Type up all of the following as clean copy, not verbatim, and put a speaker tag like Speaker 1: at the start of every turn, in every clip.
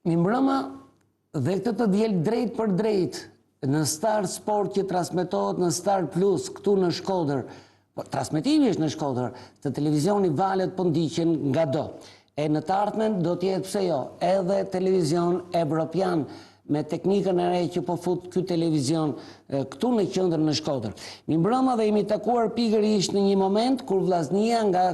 Speaker 1: Mirëmbrëma dhe këtë të diel drejtpërdrejt në Star Sport që transmetohet në Star Plus këtu në Shkodër. Po, transmetimi është në Shkodër, te televizioni valët po ndiqen ngado. E në të ardhmen do të jetë pse jo, edhe televizion evropian me teknikën e re që po fut ky televizion këtu në qendër në Shkodër. Mirëmbrëma dhe jemi takuar pikërisht në një moment kur Vllaznia nga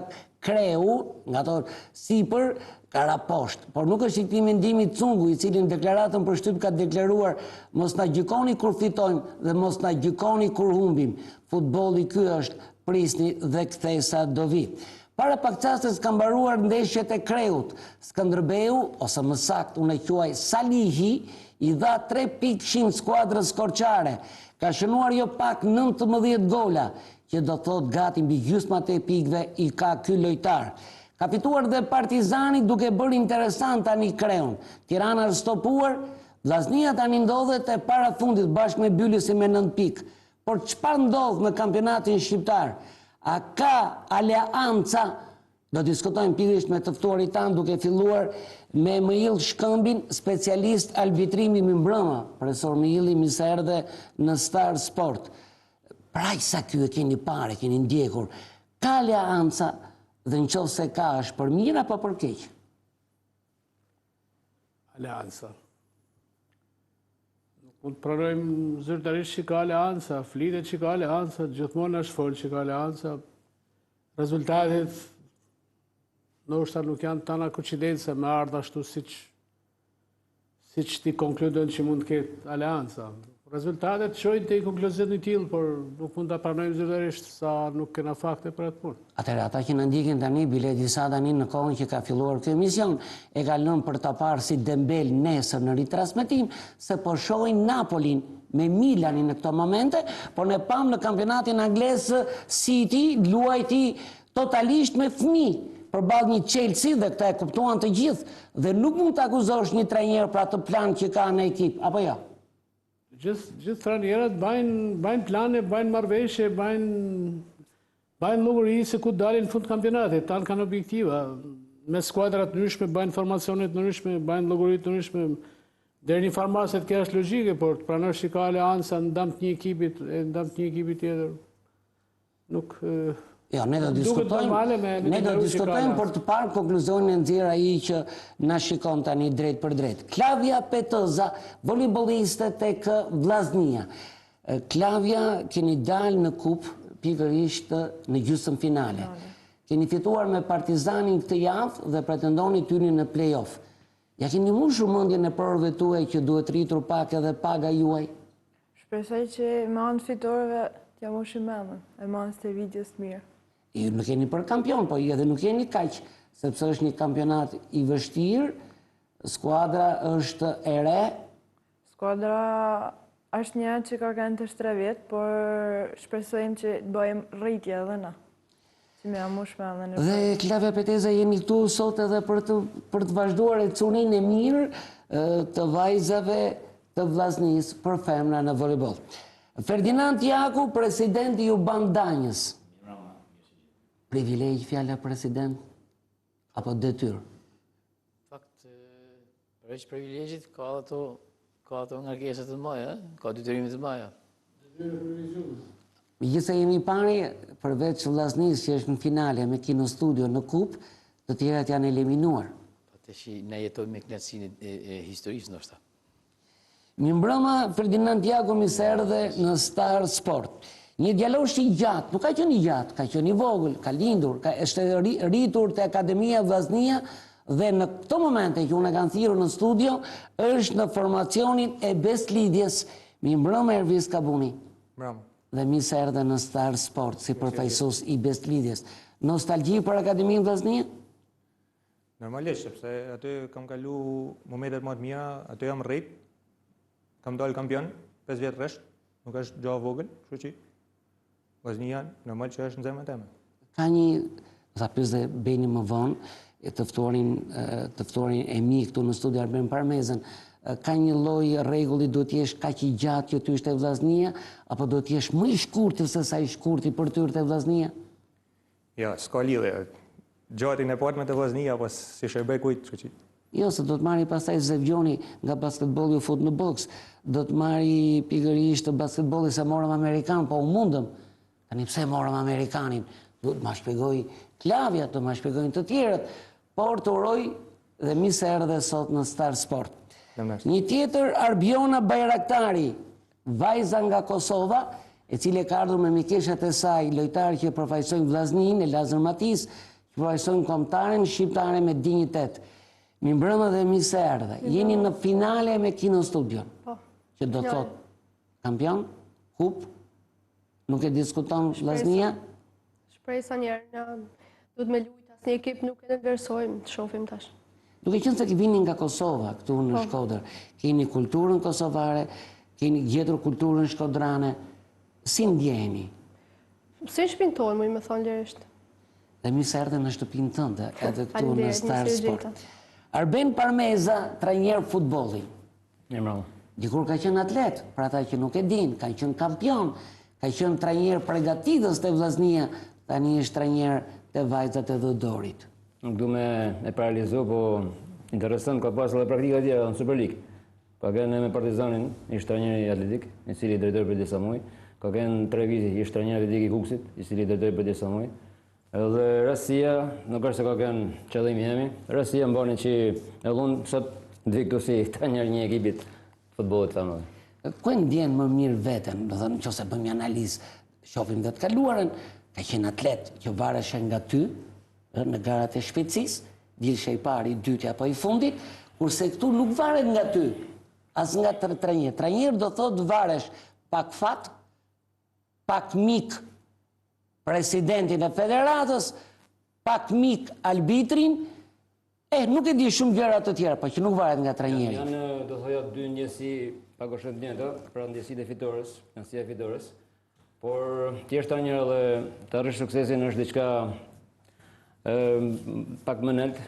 Speaker 1: kreu, nga ato sipër, ka ra poshtë. Por nuk është i këtij mendimi Cungu, i cili në deklaratën për shtyp ka deklaruar mos na gjykoni kur fitojmë dhe mos na gjykoni kur humbim. Futbolli ky është, prisni dhe kthesa do vijë. Para pak çastesh kanë mbaruar ndeshjet e kreut. Skënderbeu, ose më saktë unë e quaj Salihi, i dha 3 pikë skuadrës korçare. Ka shënuar jo pak 19 gola, që do thotë gati mbi gjysmat e pikëve i ka ky lojtar. Ka fituar dhe Partizani duke bërë interesant tani kreun. Tirana është stopuar, Vllaznia tani ndodhet e para fundit bashkë me Bylisin me 9 pikë. Por çfarë ndodh në kampionatin shqiptar? A ka aleanca? Do diskutojmë pikërisht me të ftuarit tanë duke filluar me Mëill Shkëmbin, specialist arbitrimi mirëmbrëma. Profesor Mëilli, mirë se erdhe në Star Sport. Pra aq sa ky e keni parë, e keni ndjekur, ka aleanca dhe në qoftë se ka është për mirë apo për keq?
Speaker 2: Aleanca. Nuk mund të pranojmë zyrtarisht që ka aleanca, flitet që ka aleanca, gjithmonë është folë që ka aleanca. Rezultatet ndoshta nuk janë tana koincidenca me ardhë ashtu siç siç ti konkludon që mund të ketë aleanca. Rezultatet çojnë te një konkluzion i tillë, por nuk mund ta pranojmë zyrtarisht sa nuk kena fakte për atë
Speaker 1: punë. Atëherë ata që na ndjekin tani, bile disa tani në kohën që ka filluar ky emision, e ka lënë për ta parë si dembel nesër në ritransmetim, se po shohin Napolin me Milanin në këto momente, por ne pamë në kampionatin anglez City luajti Totalisht me fëmijë, përballë një Chelsea dhe këtë e kuptuan të gjithë dhe nuk mund të akuzosh një trajner për atë plan që ka në ekip, apo jo?
Speaker 2: Gjithë gjithë trajnerët bajnë bajnë plane, bajnë marrëveshje, bajnë bajnë llogari se ku dalin në fund të kampionatit, tanë kanë objektiva. Me skuadra të ndryshme, bajnë formacione të ndryshme, bajnë llogari të ndryshme. Deri në një farë mase kjo është logjike, por të pranosh që ka aleanca në dam të një ekipit, e në dam të një ekipi tjetër. Nuk
Speaker 1: Jo, ne do diskutojmë, ne do diskutojmë për të parë konkluzionin e nxjerr ai që na shikon tani drejtpërdrejt. Klavja Petëza, volejbolliste tek Vllaznia. Klavja keni dalë në kupë pikërisht në gjysmë finale. Keni fituar me Partizanin këtë javë dhe pretendoni të hyni në play-off. Ja keni mbushur mendjen eprorëve tuaj që duhet rritur pak edhe paga juaj?
Speaker 3: Shpresoj që me anë të fitoreve t'ja mbushim mendjen, e me anë stërvitjes të
Speaker 1: mirë. Ju nuk jeni për kampion, po edhe nuk jeni kaq, sepse është një kampionat i vështirë, skuadra është e re.
Speaker 3: Skuadra është një që ka kanë tash 3 vjet, por shpresojmë që të bëjmë rritje edhe na. Që me ja mush
Speaker 1: mendjen e Dhe Klavja Peteza jemi këtu sot edhe për të, për të vazhduar ecurinë e mirë të vajzave të Vllaznisë për femra në volejboll. Ferdinand Jaku, presidenti i Juban Danjës. Privilegj fjala president apo detyrë?
Speaker 4: Fakt, përveç privilegjit, ka dhe ato, ka ato ngarkesa të mëdha, ka detyrime të mëdha.
Speaker 2: Detyrë e privilegjume.
Speaker 1: Megjithëse jemi i pari, përveç Vllaznisë që është në finale me Kino Studio në kupë, të tjerat janë eliminuar.
Speaker 4: Po tashi ne jetojmë me kënaqësinë e, e historisë ndoshta.
Speaker 1: Mirëmbrëma, Ferdinand Jaku mirë se erdhe në Star Sport. Një djalosh i gjatë, nuk ka qenë i gjatë, ka qenë i vogël, ka lindur, ka është rritur te Akademia Vllaznia dhe në këto momente që unë e kam thirrur në studio, është në formacionin e Besëlidhjes. Mirëmbrëma Ervis Kabuni.
Speaker 5: Mbrëma.
Speaker 1: Dhe mirë se erdhe në Star Sport si përfaqësues i Besëlidhjes. Nostalgji për Akademinë Vllaznia?
Speaker 5: Normalisht, sepse aty kam kalu momentet më të mira, aty jam rrit, kam dalë kampion, 5 vjet rresht, nuk është gjë e vogël, kështu që Vllaznia normal që është në zemrën
Speaker 1: teme. Ka një, ta pyes dhe Beni më vonë, të ftuarin, të ftuarin e mi këtu në studio Arben Parmezën, ka një lloj rregulli duhet të jesh kaq i gjatë që të hysh te Vllaznia, apo duhet të jesh më i shkurtër se sa i shkurti për të hyrë te Vllaznia?
Speaker 5: Jo, s'ka lidhje. Gjatin e patëm te Vllaznia, po s'i shërbej kujt, kështu që.
Speaker 1: Jo, se do të marri pastaj Zevgjoni nga basketbolli u fut në boks, do të marri pikërisht basketbolli se morëm amerikan, po u mundëm. Tani pse morëm amerikanin? Duhet ma shpjegojë Klavja, të ma shpjegojnë të tjerët, por të uroj dhe mirë se erdhe sot në Star Sport. Një tjetër Arbiona Bajraktari, vajza nga Kosova, e cila ka ardhur me mikeshat e saj, lojtarë që përfaqësojnë Vllazninë e Lazër Matisë, që përfaqësojnë kombëtaren shqiptare me dinjitet. Mirëmbrëma dhe mirë se erdhe. Jeni në finale me Kino Studion.
Speaker 6: Po.
Speaker 1: Që do thotë kampion, kupë, nuk e diskuton Vllaznia?
Speaker 6: Shpresa njerë, na duhet me lujt, asnjë ekip nuk e nënvlerësojmë, të shofim tash.
Speaker 1: Duke qenë se vini nga Kosova, këtu në po. Shkodër, keni kulturën kosovare, keni gjetur kulturën shkodrane, si ndjeheni?
Speaker 6: Si në shpinë tonë, muj me thonë lirisht.
Speaker 1: Dhe mirë se erdhe në shtëpinë tënde, edhe këtu në Star Sport. Arben Parmeza, trajner futbolli.
Speaker 4: Mirëmbrëma.
Speaker 1: Dikur ka qenë atlet, për ata që nuk e dinë, ka qenë kampion, ka qenë trajner pregatitës te Vllaznia, tani është trajner te vajzat e Dhodorit.
Speaker 4: Nuk du me e paralizu, po interesant ka pas edhe praktika tjera në Superligë. Ka qenë me Partizanin, ish trajneri i Atletik, i cili drejtoi për disa muaj. Ka qenë Trevizi, ish trajneri atletik i Kukësit, i cili drejtoi për disa muaj. Edhe rastësia, nuk është se ka qenë qëllimi jemi, rastësia më bani që edhe unë sot të vi këtu si trajner një ekipit futbollit të femrave.
Speaker 1: Ku e ndjen më mirë veten, do thënë, nëse bëjmë një analizë, shohim dhe të kaluarën, ka qenë atlet që vareshe nga ty, në garat e shpejtësisë, dilshe i pari, i dyti apo i fundit, kurse këtu nuk varet nga ty, as nga trajner. Trajner do thotë varesh pak fat, pak mik presidentin e federatës, pak mik arbitrin, eh, nuk e di shumë gjëra të tjera, po që nuk varet nga trajneri.
Speaker 4: Janë, do thoja, dy ndjesi pak a shumë të njëjta, pra ndjesitë e fitores, ndjesia e fitores. Por të jesh trajner edhe të arrish suksesin është diçka ë pak më nalt,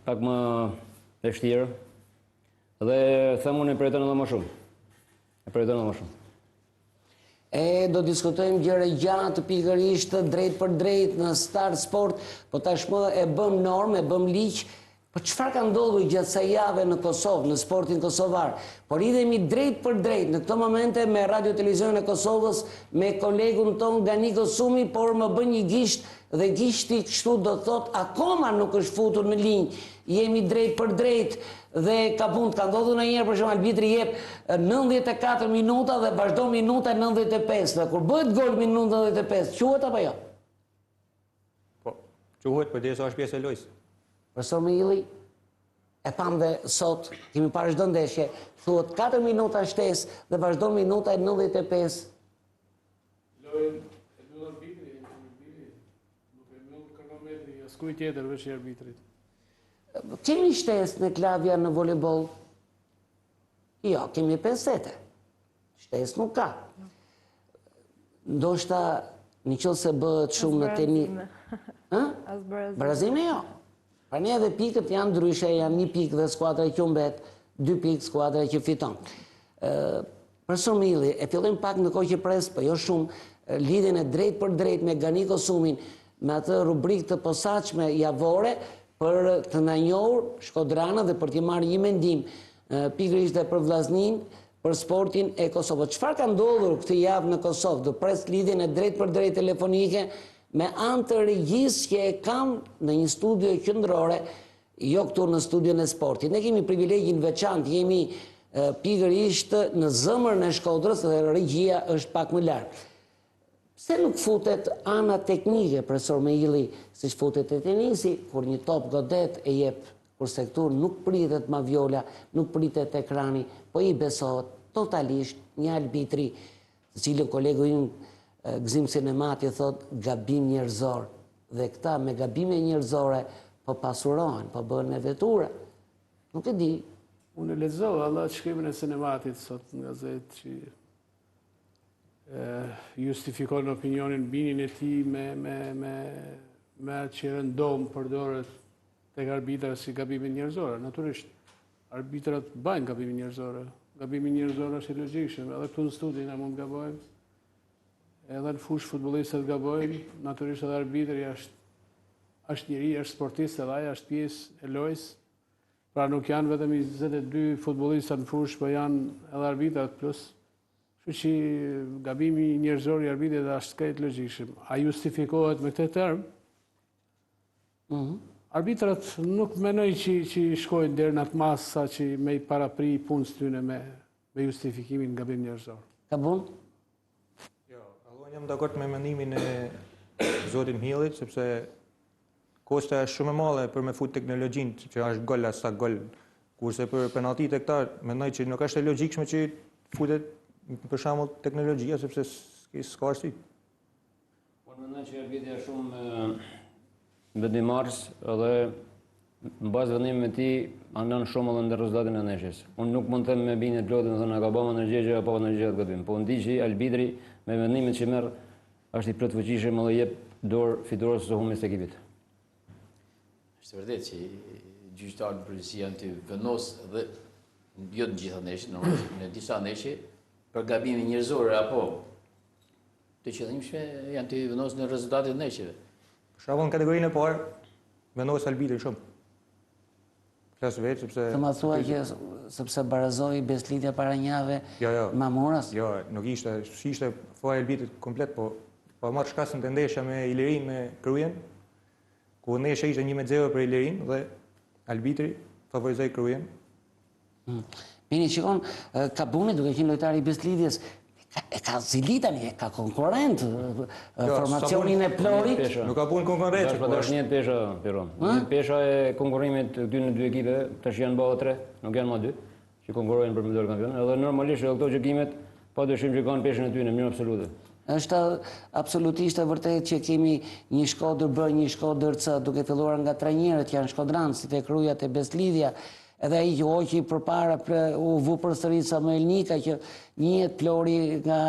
Speaker 4: pak më e vështirë. Dhe them unë e përjeton edhe më shumë. E përjeton edhe më shumë.
Speaker 1: E do diskutojmë gjerë e gjatë pikërisht drejtpërdrejt në Star Sport, po tashmë e bëmë normë, e bëmë ligj, po çfarë ka ndodhur gjatë kësaj jave në Kosovë, në sportin kosovar? Po lidhemi drejtpërdrejt në këto momente me Radio Televizionin e Kosovës, me kolegun tonë Gani Kosumi, por më bën një gisht dhe gishti kështu do thotë akoma nuk është futur në linjë. Jemi drejtpërdrejt dhe ka mund, ka ndodhur ndonjëherë për shembull arbitri jep 94 minuta dhe vazhdon minuta 95 dhe kur bëhet gol minuta 95, quhet apo jo?
Speaker 5: Po, quhet përderisa është pjesë e lojës.
Speaker 1: Profesor Mejlli, e pamë dhe sot, kemi parë çdo ndeshje, thuhet 4 minuta shtesë dhe vazhdon minuta 95.
Speaker 2: Lojën e mbyll arbitri, e mbyll arbitri. Nuk e mbyll kronometri, askujt tjetër veç i arbitrit.
Speaker 1: Kemi shtesë në Klavja në volejboll? Jo, kemi 5 sete. Shtesë nuk ka. Ndoshta, në qoftë se bëhet shumë në tenis...
Speaker 3: As
Speaker 1: barazime. Barazime jo. Pra ne edhe pikët janë ndryshe, janë një pikë dhe skuadra që humbet, dy pikë skuadra që fiton. Profesor Mejlli, e fillojmë pak ndërkohë që pres, po jo shumë, lidhjen e drejtpërdrejtë me Gani Kosumin, me atë rubrikë të posaçme javore për të na njohur shkodranët dhe për t'i marrë një mendim pikërisht dhe për Vllazninë, për sportin e Kosovës. Çfarë ka ndodhur këtë javë në Kosovë? Do pres lidhjen e drejtpërdrejtë telefonike me anë të regjisë që e kam në një studio qendrore Jo këtu në studion e sportit. Ne kemi privilegjin e veçantë, jemi pikërisht në zemrën e Shkodrës dhe regjia është pak më larg. Pse nuk futet ana teknike, profesor Mejlli, siç futet te tenisi, kur një top godet e jep, kurse këtu nuk pritet maviola, nuk pritet ekrani, po i besohet totalisht një arbitri, të cilën kolegu im Gëzim Sinemati thotë gabim njerëzor. Dhe këta me gabime njerëzore po pasurohen, po bëhen me vetura. Nuk e di.
Speaker 2: Unë e lexova edhe atë shkrimin e Sinematit sot në gazetë që justifikon opinionin, bindjen e tij me, me, me, me atë që rëndom përdoret tek arbitrat si gabime njerëzore. Natyrisht, arbitrat bëjnë gabime njerëzore. Gabimi njerëzor është i logjikshëm, edhe këtu në studio ne mund të gabojmë. Edhe në fushë futbollistët gabojnë, natyrisht edhe arbitri është është njeri, është sportist edhe ai është pjesë e lojës. Pra nuk janë vetëm 22 futbollista në fushë, po janë edhe arbitrat plus. Kështu që gabimi njerëzor i arbitrit është krejt logjikshëm. A justifikohet me këtë term? Mhm. Arbitrat nuk menoj që, që shkojnë deri në atë masë sa që me i parapri punës tyne me, me justifikimin gabim njerëzor.
Speaker 1: Kabun?
Speaker 5: Jo, unë jam dakord me mendimin e zotit Mhillit, sepse kostoja është shumë e madhe për me fut teknologjinë, që është gol a s'a gol, kurse për penalltitë e këta, mendoj që nuk është e logjikshme që futet për shembull teknologjia, sepse s'ka arsye.
Speaker 4: Unë mendoj që arbitri është shumë vendimmarrës dhe në bazë vendimit të tij anon shumë edhe në rezultatin e ndeshjes. Unë nuk mund të them me bindje të plotë, domethënë a ka bërë ndërgjegje apo ndërgjegje gabim. Po unë di që arbitri me vendimet që merr është i plotfuqishëm edhe jep dorë fitores ose humbjes së ekipit.
Speaker 7: Është vërtet që gjyqtarët në përgjithësi janë të vendos dhe jo në gjitha ndeshjet, normalisht në disa ndeshje për gabime njerëzore apo të qëllimshme janë të vendos në rezultatet e
Speaker 5: ndeshjeve. Për shembull në kategorinë e parë vendos arbitri shumë. Flas vetë sepse
Speaker 1: Të ma thua që sepse barazoi Besëlidhja para një jave
Speaker 5: jo, jo.
Speaker 1: Mamuras?
Speaker 5: Jo, nuk ishte, s'ishte faj i arbitrit komplet, po po marr shkasin te ndeshja me Ilirinë me Krujën, ku ndeshja ishte 1-0 për Ilirinë dhe arbitri favorizoi Krujën.
Speaker 1: Mm. Bini, shikon, Kabuni duke qenë lojtar i Besëlidhjes, e ka zili tani, e ka konkurrent, jo, formacionin e Plorit.
Speaker 5: Nuk ka punë konkurrent.
Speaker 4: Po është një pesha, Piro. Një pesha e konkurrimit të këtyre dy ekipe, tash janë bërë tre, nuk janë më dy, që konkurrojnë për me dalë kampion. Edhe normalisht edhe këto gjykimet, pa dyshim që kanë peshën e tyre në mënyrë absolute.
Speaker 1: Është absolutisht e vërtetë që kemi një Shkodër B, një Shkodër C, duke filluar nga trajnerët që janë shkodranë, si te Kruja, te Besëlidhja, Edhe ai që hoqi përpara u vu përsëri Samuel Nika që njihet Plori nga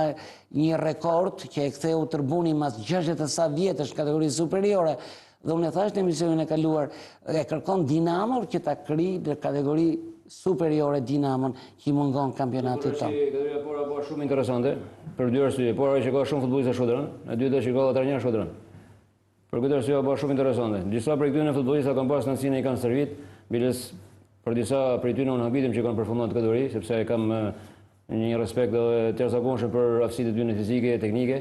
Speaker 1: një rekord që e ktheu Tërbunin mas 60 e sa vjetësh në kategori superiore. Dhe unë e thashë në emisionin e kaluar, e kërkon Dinamo që ta krijë në kategori superiore Dinamon që i mungon kampionatit
Speaker 4: tonë. Kategoria e parë është shumë interesante për dy arsye. E para që ka shumë futbollista shkodran, e dyta që ka edhe trajner shkodran. Për këtë arsye u bë shumë interesante. Disa prej këtyre futbollistëve kanë pas kënaqësinë i kanë stërvit, biles për disa prej tyre unë habitem që kanë performuar në kategori, sepse kam një respekt edhe të jashtëzakonshëm për aftësitë e tyre fizike e teknike.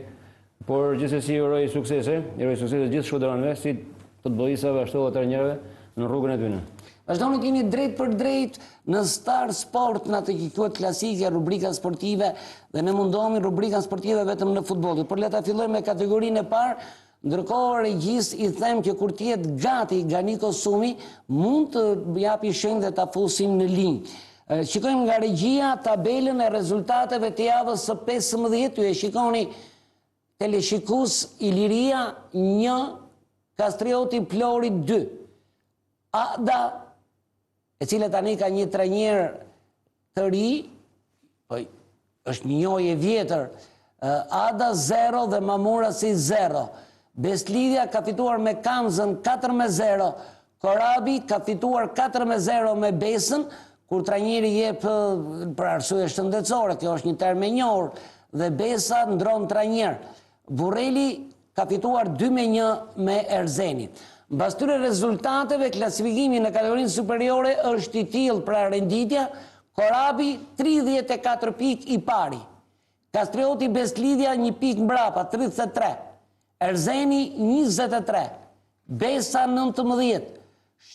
Speaker 4: Por gjithsesi uroj suksese, uroj suksese gjithë shkodranëve, si futbollistëve ashtu edhe trajnerëve në rrugën e
Speaker 1: tyre. Vazhdoni të jeni drejtpërdrejt në Star Sport në atë që quhet klasike, rubrika sportive dhe ne mundohemi rubrikën sportive vetëm në futbollit. Por le ta fillojmë me kategorinë e parë, Ndërkohë regjisë i them që kur të jetë gati Gani Kosumi mund të japi shenjë dhe ta fusim në linjë. Shikojmë nga regjia tabelën e rezultateve të javës së 15, ju e shikoni teleshikues Iliria 1, Kastrioti Plori 2. Ada e cila tani ka një trajner të ri, po është një njohje e vjetër, Ada 0 dhe Mamurasi 0. Besëlidhja ka fituar me Kamzën 4 me 0, Korabi ka fituar 4 me 0 me Besën, kur trajneri jep për arsye shëndetësore, kjo është një term e njohur, dhe Besa ndron trajner. Burreli ka fituar 2 me 1 me Erzenin. Mbas këtyre rezultateve, klasifikimi në kategorinë superiore është i tillë pra renditja, Korabi 34 pikë i pari, Kastrioti Besëlidhja një pikë mbrapa 33, Erzeni 23, Besa 19,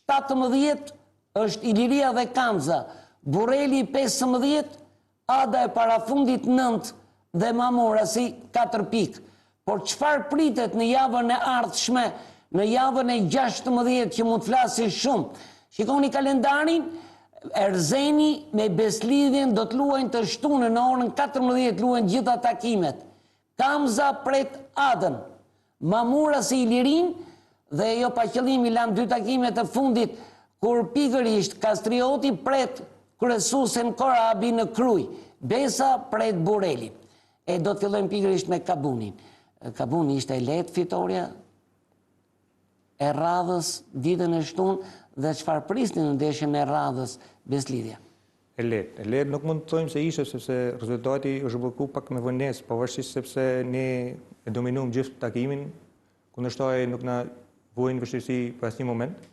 Speaker 1: 17 është Iliria dhe Kamza, Burreli 15, Ada e parafundit nëntë dhe Mamurasi katër pikë. Por çfarë pritet në javën e ardhshme, në javën e 16 që mund të flasi shumë? Shikoni kalendarin, Erzeni me Besëlidhjen do të luajnë të shtunën në orën 14 luajnë gjitha takimet. Kamza pret Adën, Mamurasi Ilirinë dhe jo pa qëllim i lamë dy takimet e fundit kur pikërisht Kastrioti pret kryesuesen Korabi në Krujë, Besa pret Burrelin. E do të fillojmë pikërisht me Kabunin. Kabuni ishte e lehtë fitorja e radhës ditën e shtunë dhe çfarë prisni në ndeshjen e radhës Besëlidhja.
Speaker 5: E lehtë. E lehtë nuk mund të thojmë se ishte, sepse rezultati është blloku pak me vonesë, pavarësisht sepse ne e dominuam gjithë takimin, kundërshtari nuk na vuri në vështirësi për asnjë moment.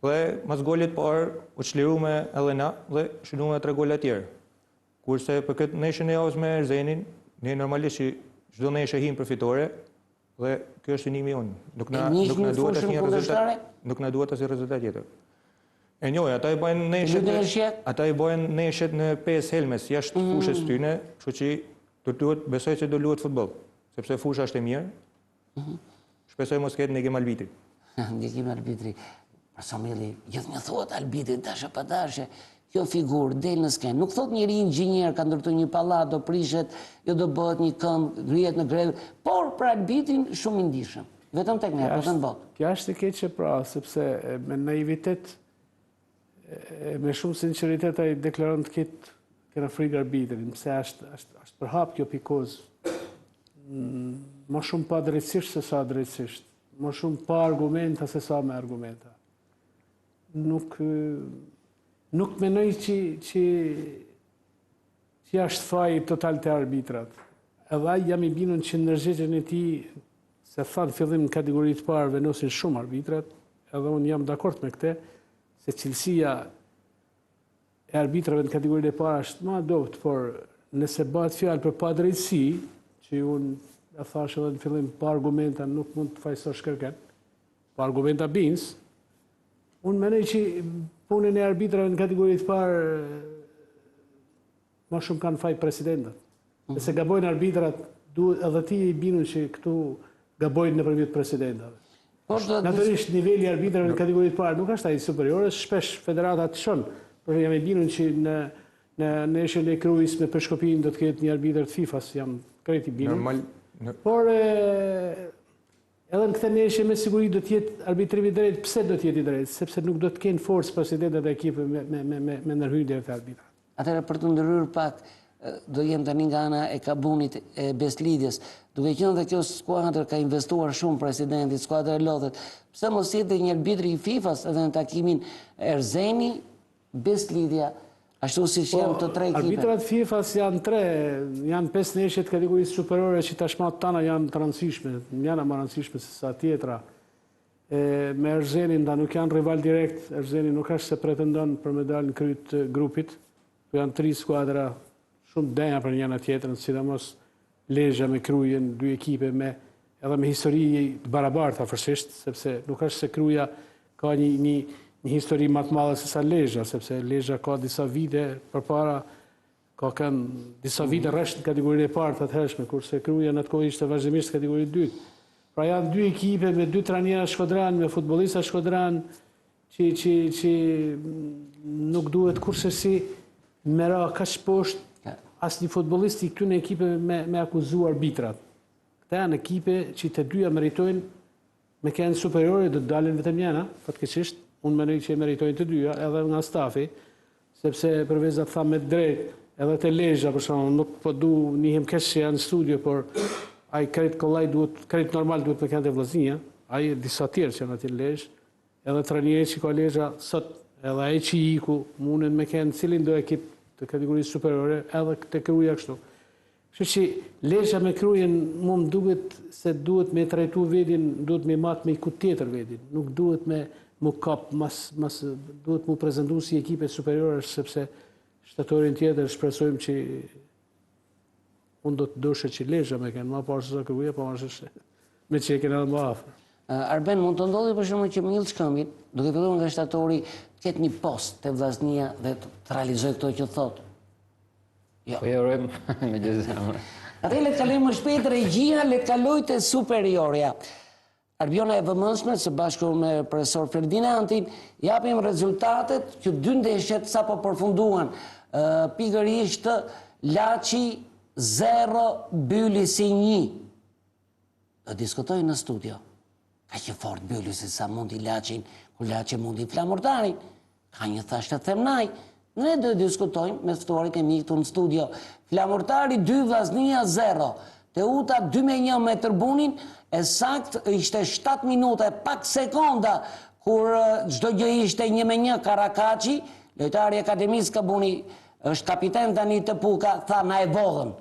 Speaker 5: Dhe mas golit parë u çliruam edhe na dhe shënuam edhe tre gola tjerë. Kurse për këtë ndeshjen e javës me Erzenin, ne normalisht që çdo ndeshje him për fitore dhe ky është synimi jonë. Nuk na nuk na duhet asnjë rezultat, nuk na duhet asnjë rezultat tjetër. E njoh, ata i bëjnë ndeshjet, ata i bëjnë ndeshjet në pesë helmes jashtë mm. fushës tyne, kështu që do duhet besoj se do luhet futboll, sepse fusha është e mirë. Mm -hmm. Shpresoj mos ketë ndikim
Speaker 1: arbitri. Ndikim arbitri. Për Samili, gjithnjë thuhet arbitri, dashje pa dashje, kjo figurë del në skenë. Nuk thotë njeri inxhinier ka ndërtu një pallat, do prishet, jo do bëhet një këmbë, ngrihet në grevë, por për arbitrin shumë i ndjeshëm. Vetëm tek ne, po dhe në
Speaker 2: botë. Kjo është e keqe pra, sepse me naivitet E me shumë sinceritet ai deklaron të ketë kena frikë arbitrin, pse është është është përhap kjo pikozë mm, më shumë padrejtësisht se sa drejtësisht, më shumë pa argumenta se sa me argumenta. Nuk nuk mendoj që që që është faji total te arbitrat. Edhe ai jam i bindur që në ndërgjegjen e tij se tha në fillim në kategori të parë vendosin shumë arbitrat, edhe unë jam dakord me këtë, se cilësia e arbitrave në kategorinë e parë është më e dobët, por nëse bëhet fjalë për padrejtësi, që unë e thashë edhe në fillim pa argumenta nuk mund të fajësosh kërkën, pa argumenta bindës, unë mendoj që punën e arbitrave në kategori të parë Ma shumë kanë faj presidentët. Mhm. Nëse gabojnë arbitrat, duhet edhe ti je i bindur që këtu gabojnë nëpërmjet presidentëve. Po, Natyrisht niveli i arbitrave në kategori të parë nuk është ai superior, shpesh federata të çon. Por jam i bindur që në në ndeshjen e Krujës me Peshkopinë do të ketë një arbitër të FIFA-s, jam krejt i bindur. Normal. Por edhe në këtë ndeshje me siguri do të jetë arbitrim i drejtë. Pse do të jetë i drejtë? Sepse nuk do të kenë forcë presidentët e ekipeve me me me me, me ndërhyrje te arbitrat.
Speaker 1: Atëherë për të ndërhyrë pak, do jem tani nga ana e Kabunit e Besëlidhjes. Duke qenë dhe kjo skuadër ka investuar shumë presidenti, skuadra e lodhet. Pse mos jetë dhe një arbitër i FIFA-s edhe në takimin Erzeni, Besëlidhja, ashtu siç po, janë të tre
Speaker 2: ekipet. Arbitrat FIFA-s janë tre, janë pesë ndeshje të kategorisë superiore që tashmë tana janë të rëndësishme, njëna më rëndësishme se sa tjetra. E me Erzenin, ata nuk janë rival direkt, Erzeni nuk është se pretendon për me dalë në krye të grupit, ku janë tri skuadra shumë të denja për njëna tjetrën, sidomos Lezha me Krujën, dy ekipe me edhe me histori të barabartë afërsisht, sepse nuk është se Kruja ka një, një, një histori më të madhe se sa Lezha, sepse Lezha ka disa vite përpara Ka kënë disa vite mhm. rresht në kategorinë e parë të atëhershme, kurse Kruja në atë kohë ishte vazhdimisht në kategorinë e dytë. Pra janë dy ekipe me dy trajnera shkodran, me futbollista shkodran, që, që, që nuk duhet kurrsesi me ra kaq poshtë asnjë futbollist i këtyne ekipeve me, me akuzu arbitrat. Këta janë ekipe që të dyja meritojnë Me kenë superiore do të dalin vetëm njëna, fatkeqësisht, unë mendoj që e meritojnë të dyja, edhe nga stafi, sepse Përveza tha me të drejtë, edhe te Lezha për shembull, nuk po du nihem keq që janë në studio, por ai krejt kollaj duhet, krejt normal duhet me kenë te Vllaznia, ai e disa tjerë që janë atje në Lezhë, edhe trajneri që ka Lezha sot, edhe ai që iku, munden me kenë cilindo ekip të kategorisë superiore, edhe te Kruja kështu. Kështu që Lezha me Krujën mu më duket se duhet me trajtu vedin, duhet me mat me diku tjetër vedin. Nuk duhet me mu kap mas, mas duhet mu prezentu si ekipe superiore sepse shtatorin tjetër shpresojmë që unë do të doshe që Lezha me kenë ma parë se sa Kruja, po është me qenë edhe më
Speaker 1: afër. Arben, mund të ndodhi për shembull që Mill Shkëmbi, duke filluar nga shtatori, të ketë një post te Vllaznia dhe të realizojë këto që thotë.
Speaker 4: Jo. Po e urojmë me gjithë zemër.
Speaker 1: Atëherë le të kalojmë më shpejt regjia, le të kalojë te superiorja. Arbiona e vëmendshme së bashku me profesor Ferdinandin, japim rezultatet që dy ndeshjet sapo përfunduan. Pikërisht Laçi 0 Bylisi 1. Do diskutojnë në studio. Kaq i fortë Bylisi sa mundi Laçin, kur Laçi mundi Flamurtarin. Ka një thashethemnajë. Ne do të diskutojmë me ftuarit e mi këtu në studio. Flamurtari 2, Vllaznia 0. Teuta 2 me 1 me Tërbunin, e saktë ishte 7 minuta e pak sekonda, kur çdo gjë ishte 1 me 1, Karakaçi, lojtari i Akademisë Kabuni, është kapiten tani te Puka, tha na e vodhën.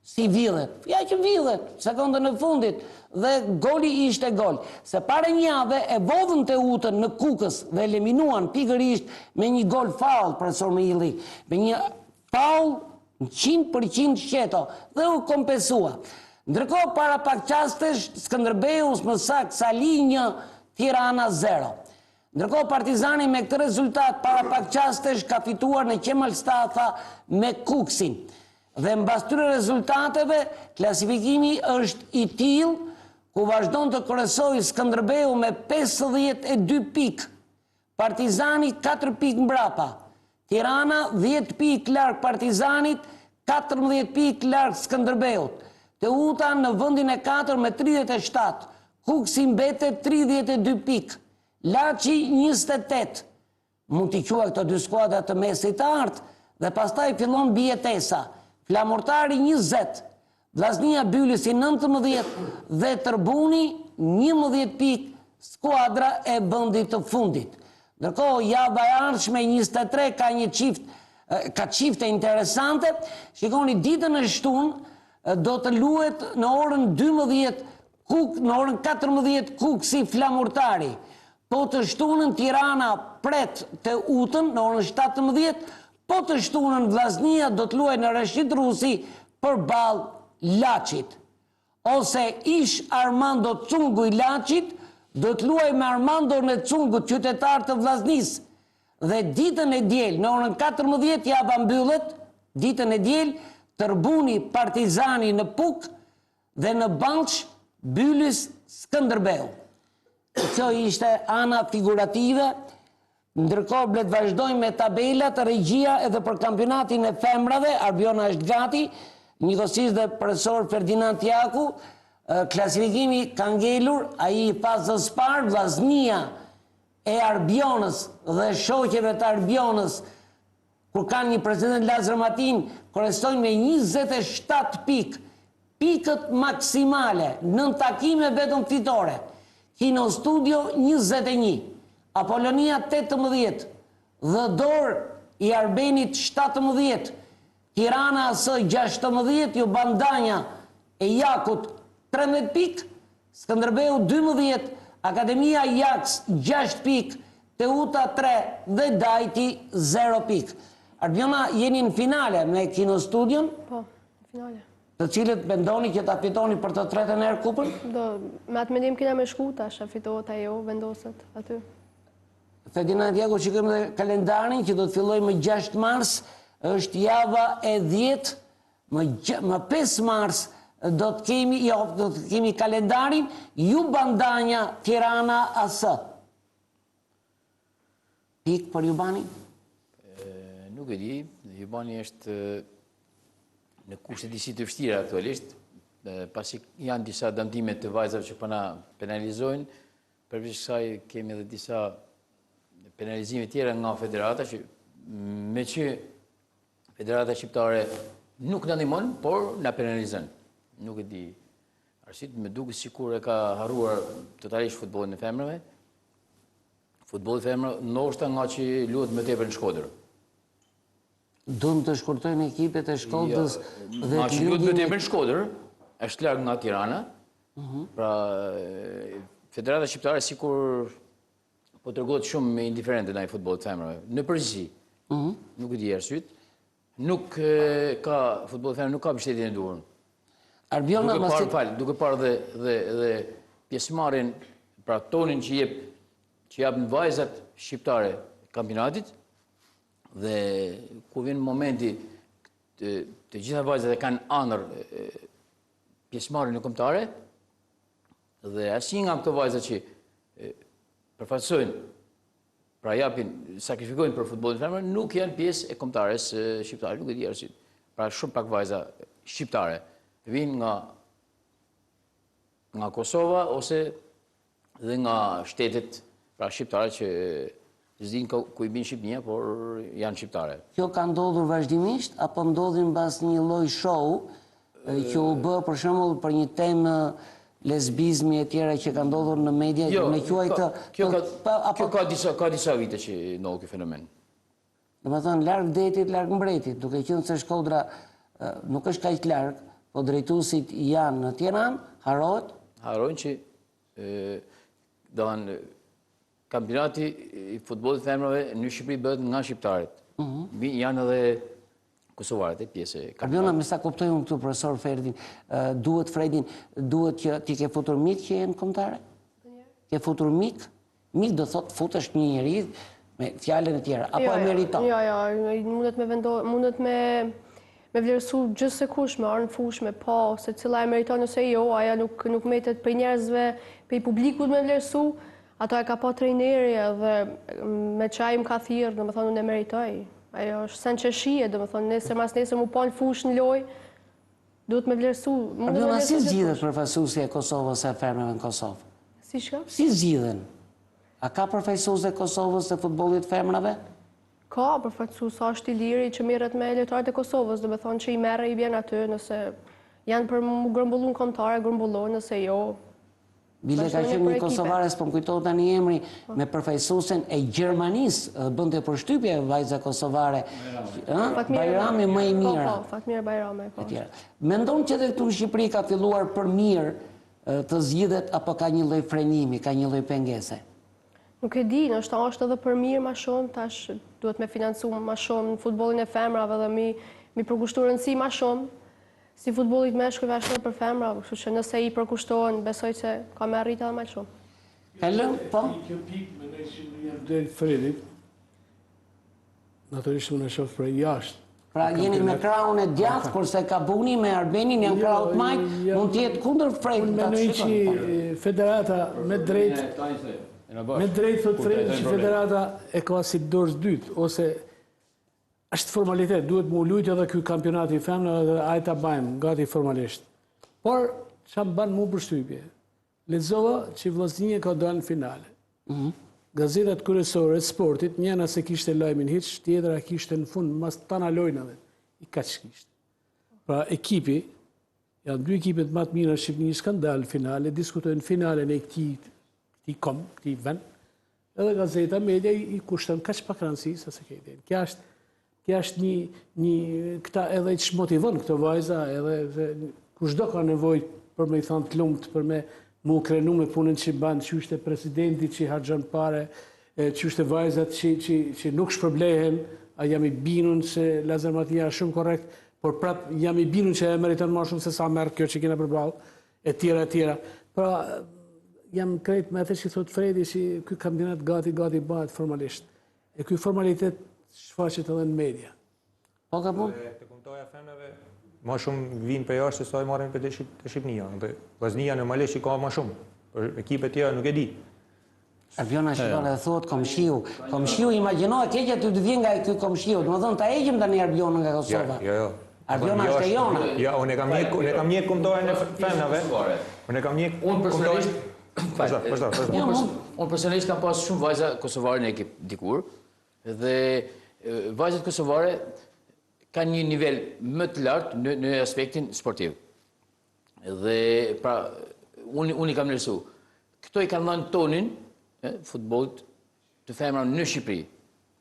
Speaker 1: Si vidhet? Ja që vidhet, sekondën e fundit dhe goli ishte gol. Se para një jave e vodhën Teutën në Kukës dhe eliminuan pikërisht me një gol faull profesor Mëhilli, me një faull 100% shqeto dhe u kompensua. Ndërkohë para pak çastesh Skënderbeu më saktë Sali 1 Tirana 0. Ndërkohë Partizani me këtë rezultat para pak çastesh ka fituar në Qemal Stafa me Kukësin. Dhe mbas këtyre rezultateve, klasifikimi është i tillë ku vazhdon të kryesojë Skënderbeu me 52 pikë, Partizani 4 pikë mbrapa, Tirana 10 pikë larg Partizanit, 14 pikë larg Skënderbeut. Teuta në vendin e 4 me 37, Kukësi mbetet 32 pikë, Laçi 28. Mund t'i quaj këto dy skuadra të mesit të artë dhe pastaj fillon mbijetesa. Flamurtari 20, Vllaznia Bylisi 19 dhe Tërbuni 11 pikë skuadra e vendit të fundit. Ndërkohë java e ardhshme 23 ka një çift ka çifte interesante. Shikoni ditën e shtunë do të luhet në orën 12 Kuk në orën 14 Kukësi Flamurtari. Po të shtunën Tirana pret Teutën në orën 17, po të shtunën Vllaznia do të luajë në Rashit Rusi përballë Laçit. Ose ish Armando Cungu i Laçit do të luajë me Armandon e Cungut qytetar të Vllaznisë. Dhe ditën e diel në orën 14 java mbyllet, ditën e diel Tërbuni Partizani në Pukë dhe në Ballsh Bylis Skënderbeu. Kjo ishte ana figurative, ndërkohë le të vazhdojmë me tabelat, regjia edhe për kampionatin e femrave, Arbiona është gati, njëkohësisht dhe profesor Ferdinand Jaku, klasifikimi ka ngelur, ai i fazës parë, Vllaznia e Arbionës dhe shoqeve të Arbionës, kur kanë një president Lazër Matin, kryesojnë me 27 pikë, pikët maksimale, nëntë takime vetëm fitore. Kino Studio 21, Apolonia 18, Dhëdor i Arbenit 17, Tirana AS 16, Juban Danja e Jakut 13 pikë, Skënderbeu 12, Akademia Jaks 6 pikë, Teuta 3 dhe Dajti 0 pikë. Arbiona, jeni në finale me Kino Studion?
Speaker 6: Po, në finale.
Speaker 1: Të cilët mendoni që ta fitoni për të tretën herë kupën?
Speaker 6: Do, me atë mendim kena me shku tash, a fitohet ajo, vendoset aty.
Speaker 1: Ferdinand Jaku, shikojmë dhe kalendarin që do të fillojë më 6 mars, është java e 10, më, më 5 mars do të kemi, jo, do të kemi kalendarin Juban Danja Tirana AS. Pikë për Jubanin?
Speaker 7: Nuk e di, Jubani është në kushte disi të vështira aktualisht, pasi janë disa dëmtime të vajzave që po na penalizojnë, përveç kësaj kemi edhe disa penalizime tjera nga federata që me që federata shqiptare nuk na ndihmon, por na penalizon. Nuk e di. Arsyet më duket sikur e ka harruar totalisht futbollin e femrave. Futbolli i femrave ndoshta nga që luhet më tepër në Shkodër.
Speaker 1: Duam të shkurtojnë ekipet e Shkodrës
Speaker 7: jo, dhe të luhet më tepër në Shkodër, është larg nga Tirana. Mhm. Pra Federata Shqiptare sikur po tregohet shumë indiferente ndaj futbollit të femrave. Në përgjithësi. Mhm. Nuk e di arsyet. Nuk ka futbolli i femrave nuk ka mbështetjen e duhur.
Speaker 1: Arbiona
Speaker 7: duke parë, fal, duke parë dhe dhe dhe pjesëmarrjen, pra tonin që jep që japin vajzat shqiptare kampionatit dhe ku vjen momenti të, të gjitha vajzat e kanë ëndërr pjesëmarrjen në kombëtare dhe asnjë nga këto vajza që përfaqësojnë pra japin, sakrifikojnë për futbollin femër, nuk janë pjesë e kombëtares shqiptare, nuk e di arsyet. Pra shumë pak vajza shqiptare vijnë nga nga Kosova ose dhe nga shtetet pra shqiptare që s'dinë ku i bin Shqipnia, por janë shqiptare.
Speaker 1: Kjo ka ndodhur vazhdimisht apo ndodhi mbas një lloj show që u bë për shembull për një temë lesbizmi e tjera që ka ndodhur në media, jo, me quaj të
Speaker 7: kjo ka apo kjo ka disa ka disa vite që ndodh ky fenomen.
Speaker 1: Domethënë larg detit, larg mbretit, duke qenë se Shkodra nuk është kaq larg, Po drejtuesit janë në Tiranë, harrohet?
Speaker 7: Harrojnë që do kampionati i futbollit femrave në Shqipëri bëhet nga shqiptarët. Mhm. Janë edhe kosovarët e pjesë e
Speaker 1: kampionatit. Arbiona, me sa kuptoj unë këtu profesor Ferdin, duhet Fredin, duhet që ti ke futur mik që je në kombëtare? Ke futur mik? Mik do thotë futesh një njeri me fjalën e tjera, apo jo, e meriton?
Speaker 6: Jo, jo, mundet me vendo, mundet me me vlerësu gjithsekush, me ardhë në fushë, me pa, se cila e meriton ose jo, ajo nuk, nuk metet prej njerëzve, prej publikut me vlerësu, ato e ka pa trejneri edhe me që ai më ka thirrë, domethonë, unë e meritoj. Ajo është sen që shihet, domethonë, nesër mas nesër mu pa në fushë në lojë, duhet me vlerësu.
Speaker 1: Arbiona, si zgjidhet përfaqësuesja e Kosovës e femrave në Kosovë?
Speaker 6: Si çka?
Speaker 1: Si zgjidhen? A ka përfaqësues e Kosovës e futbollit femrave?
Speaker 6: Ka përfaqësues, është Iliri që merret me lojtarët e Kosovës, domethonë që i merr e i bjen aty, nëse janë për mu grumbullu në kombëtare, grumbullohen, nëse jo,
Speaker 1: Bile ka qenë një kosovare, s'po më kujtohet tani emri, po. me përfaqësuesen e Gjermanisë, dhe bënte përshtypje vajza kosovare. Bajrami më e
Speaker 6: po, mira. Po, Fatmire Bajrami, po.
Speaker 1: Mendon që dhe këtu në Shqipëri ka filluar për mirë të zgjidhet apo ka një lloj frenimi, ka një lloj pengese?
Speaker 6: Nuk e di, ndoshta është edhe për mirë ma shumë, tash duhet me financu ma shumë në futbollin e femrave dhe mi, mi përkushtu rëndësi ma shumë. Si futbollit meshkujve ashtu edhe për femra, kështu që nëse i përkushtohen, besoj se ka me arrit edhe ma
Speaker 1: shumë. Kalojmë, po?
Speaker 2: Kjo pikë, mendoj që më jam drejt Fredit, natyrisht unë e shoh prej jashtë.
Speaker 1: Pra jeni me krahun e djathtë, kurse Kabuni me Arbenin janë krahut të majtë, mund të jetë kundër Fredit.
Speaker 2: Unë mendoj që po. federata me drejt, me drejt thotë Fredi që federata e ka si dorë dytë, ose Është formalitet, duhet mu lujt edhe ky kampionati i femrave dhe ai ta bajmë, gati formalisht. Por, ça më ban mu përshtypje? Lexova që Vllaznia ka dalë në finale. Mhm. Gazetat kryesore të sportit, njëna s'e kishte lajmin hiç, tjetra kishte në fund, mas tana lojnave, i kaq kishte. Pra, ekipi, janë dy ekipet më të mira në Shqipëri, kanë dalë në finale, diskutojnë finalen e këtij këtij kom, këtij vend, Edhe gazeta, media i kushton kaq pak rëndësi sa s'e ke idenë. Kjo është kjo është një një këta edhe i çmotivon këto vajza, edhe dhe, kushdo ka nevojë për me i thënë të lumtë, për me mu krenu me punën që ban, qysh te presidenti që harxhon pare, qysh te vajzat që, që, që nuk shpërblehen, a jam i binun se Lazar Matia është shumë korrekt, por prap jam i binun që e meriton më shumë se sa merr kjo që kena përballë. E tjera, e tjera. Pra, jam krejt me atë që thotë Fredi, që ky kampionat gati, gati bëhet formalisht. E ky formalitet shfaqet edhe në media.
Speaker 1: Po ka
Speaker 5: punë? Te kombëtarja e femrave, ma shumë vinë prej jashtë se sa i marrin prej te Shqipnia. Dhe Vllaznia normalisht që ka ma shumë. Për ekipet tjera nuk e di.
Speaker 1: Arbiona shikon edhe thuhet komshiu. Komshiu imagjino e keqja ty të vjen nga ky komshiu. Domethënë ta heqim tani Arbionën nga Kosova.
Speaker 5: Jo, jo.
Speaker 1: Arbiona është e jona.
Speaker 5: Jo, unë e kam një, unë e kam një kombëtaren e femrave. Unë e kam një
Speaker 7: Unë personalisht Vazhdo, vazhdo, vazhdo. Jo, unë personalisht kam pas shumë vajza kosovare në ekip dikur dhe vajzat kosovare kanë një nivel më të lartë në në aspektin sportiv. Dhe pra unë unë i kam vlerësu. Këto i kanë dhënë tonin e futbollit të femrave në Shqipëri.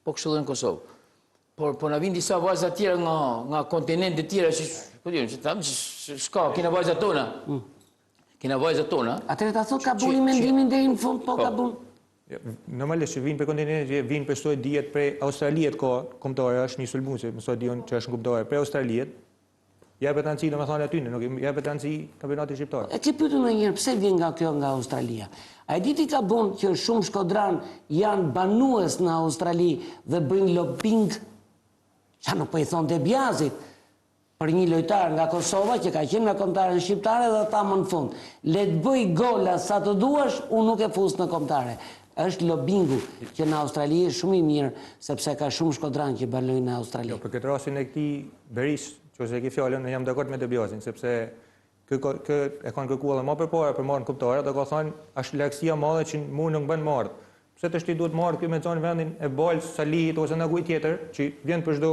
Speaker 7: Po kështu edhe në Kosovë. Por po na vijnë disa vajza të tjera nga nga kontinente të tjera që po di, që tham që s'ka, kena vajza tona. Mm. Kena vajza tona.
Speaker 1: Atëherë ta thotë Kabuni mendimin deri në fund, po, po. Kabun.
Speaker 5: Jo, normalisht që vijnë prej kontinentit, vijnë prej sa dihet prej Australiet ka kombëtare, është një sulmuese, me sa di unë që është në kombëtare prej Australiet. Jepet rëndësi, domethënë aty, nuk jepet rëndësi kampionatit
Speaker 1: shqiptar. E ke pyetur ndonjëherë pse vjen nga kjo nga Australia? A e di ti Kabun që shumë shkodranë janë banues në Australi dhe bëjnë lobbying? Ça nuk po i thonë De Biazit për një lojtar nga Kosova që ka qenë me kombëtaren shqiptare dhe tha më në fund, le të bëj gola sa të duash, unë nuk e fus në kombëtare. Është lobingu që në Australi është shumë i mirë sepse ka shumë shkodranë që banojnë në Australi.
Speaker 5: Jo, për këtë rastin e këtij Berisë, që ose e ke fjalën, unë jam dakord me De Biazin, sepse kë kë e kanë kërkuar edhe më përpara për marrë në kombëtare, dhe ka thënë është largësia e madhe që mu nuk bën me ardh. Pse tash ti duhet me ardh ky me zonë vendin e Balës, Salihit ose ndokujt tjetër që vjen për çdo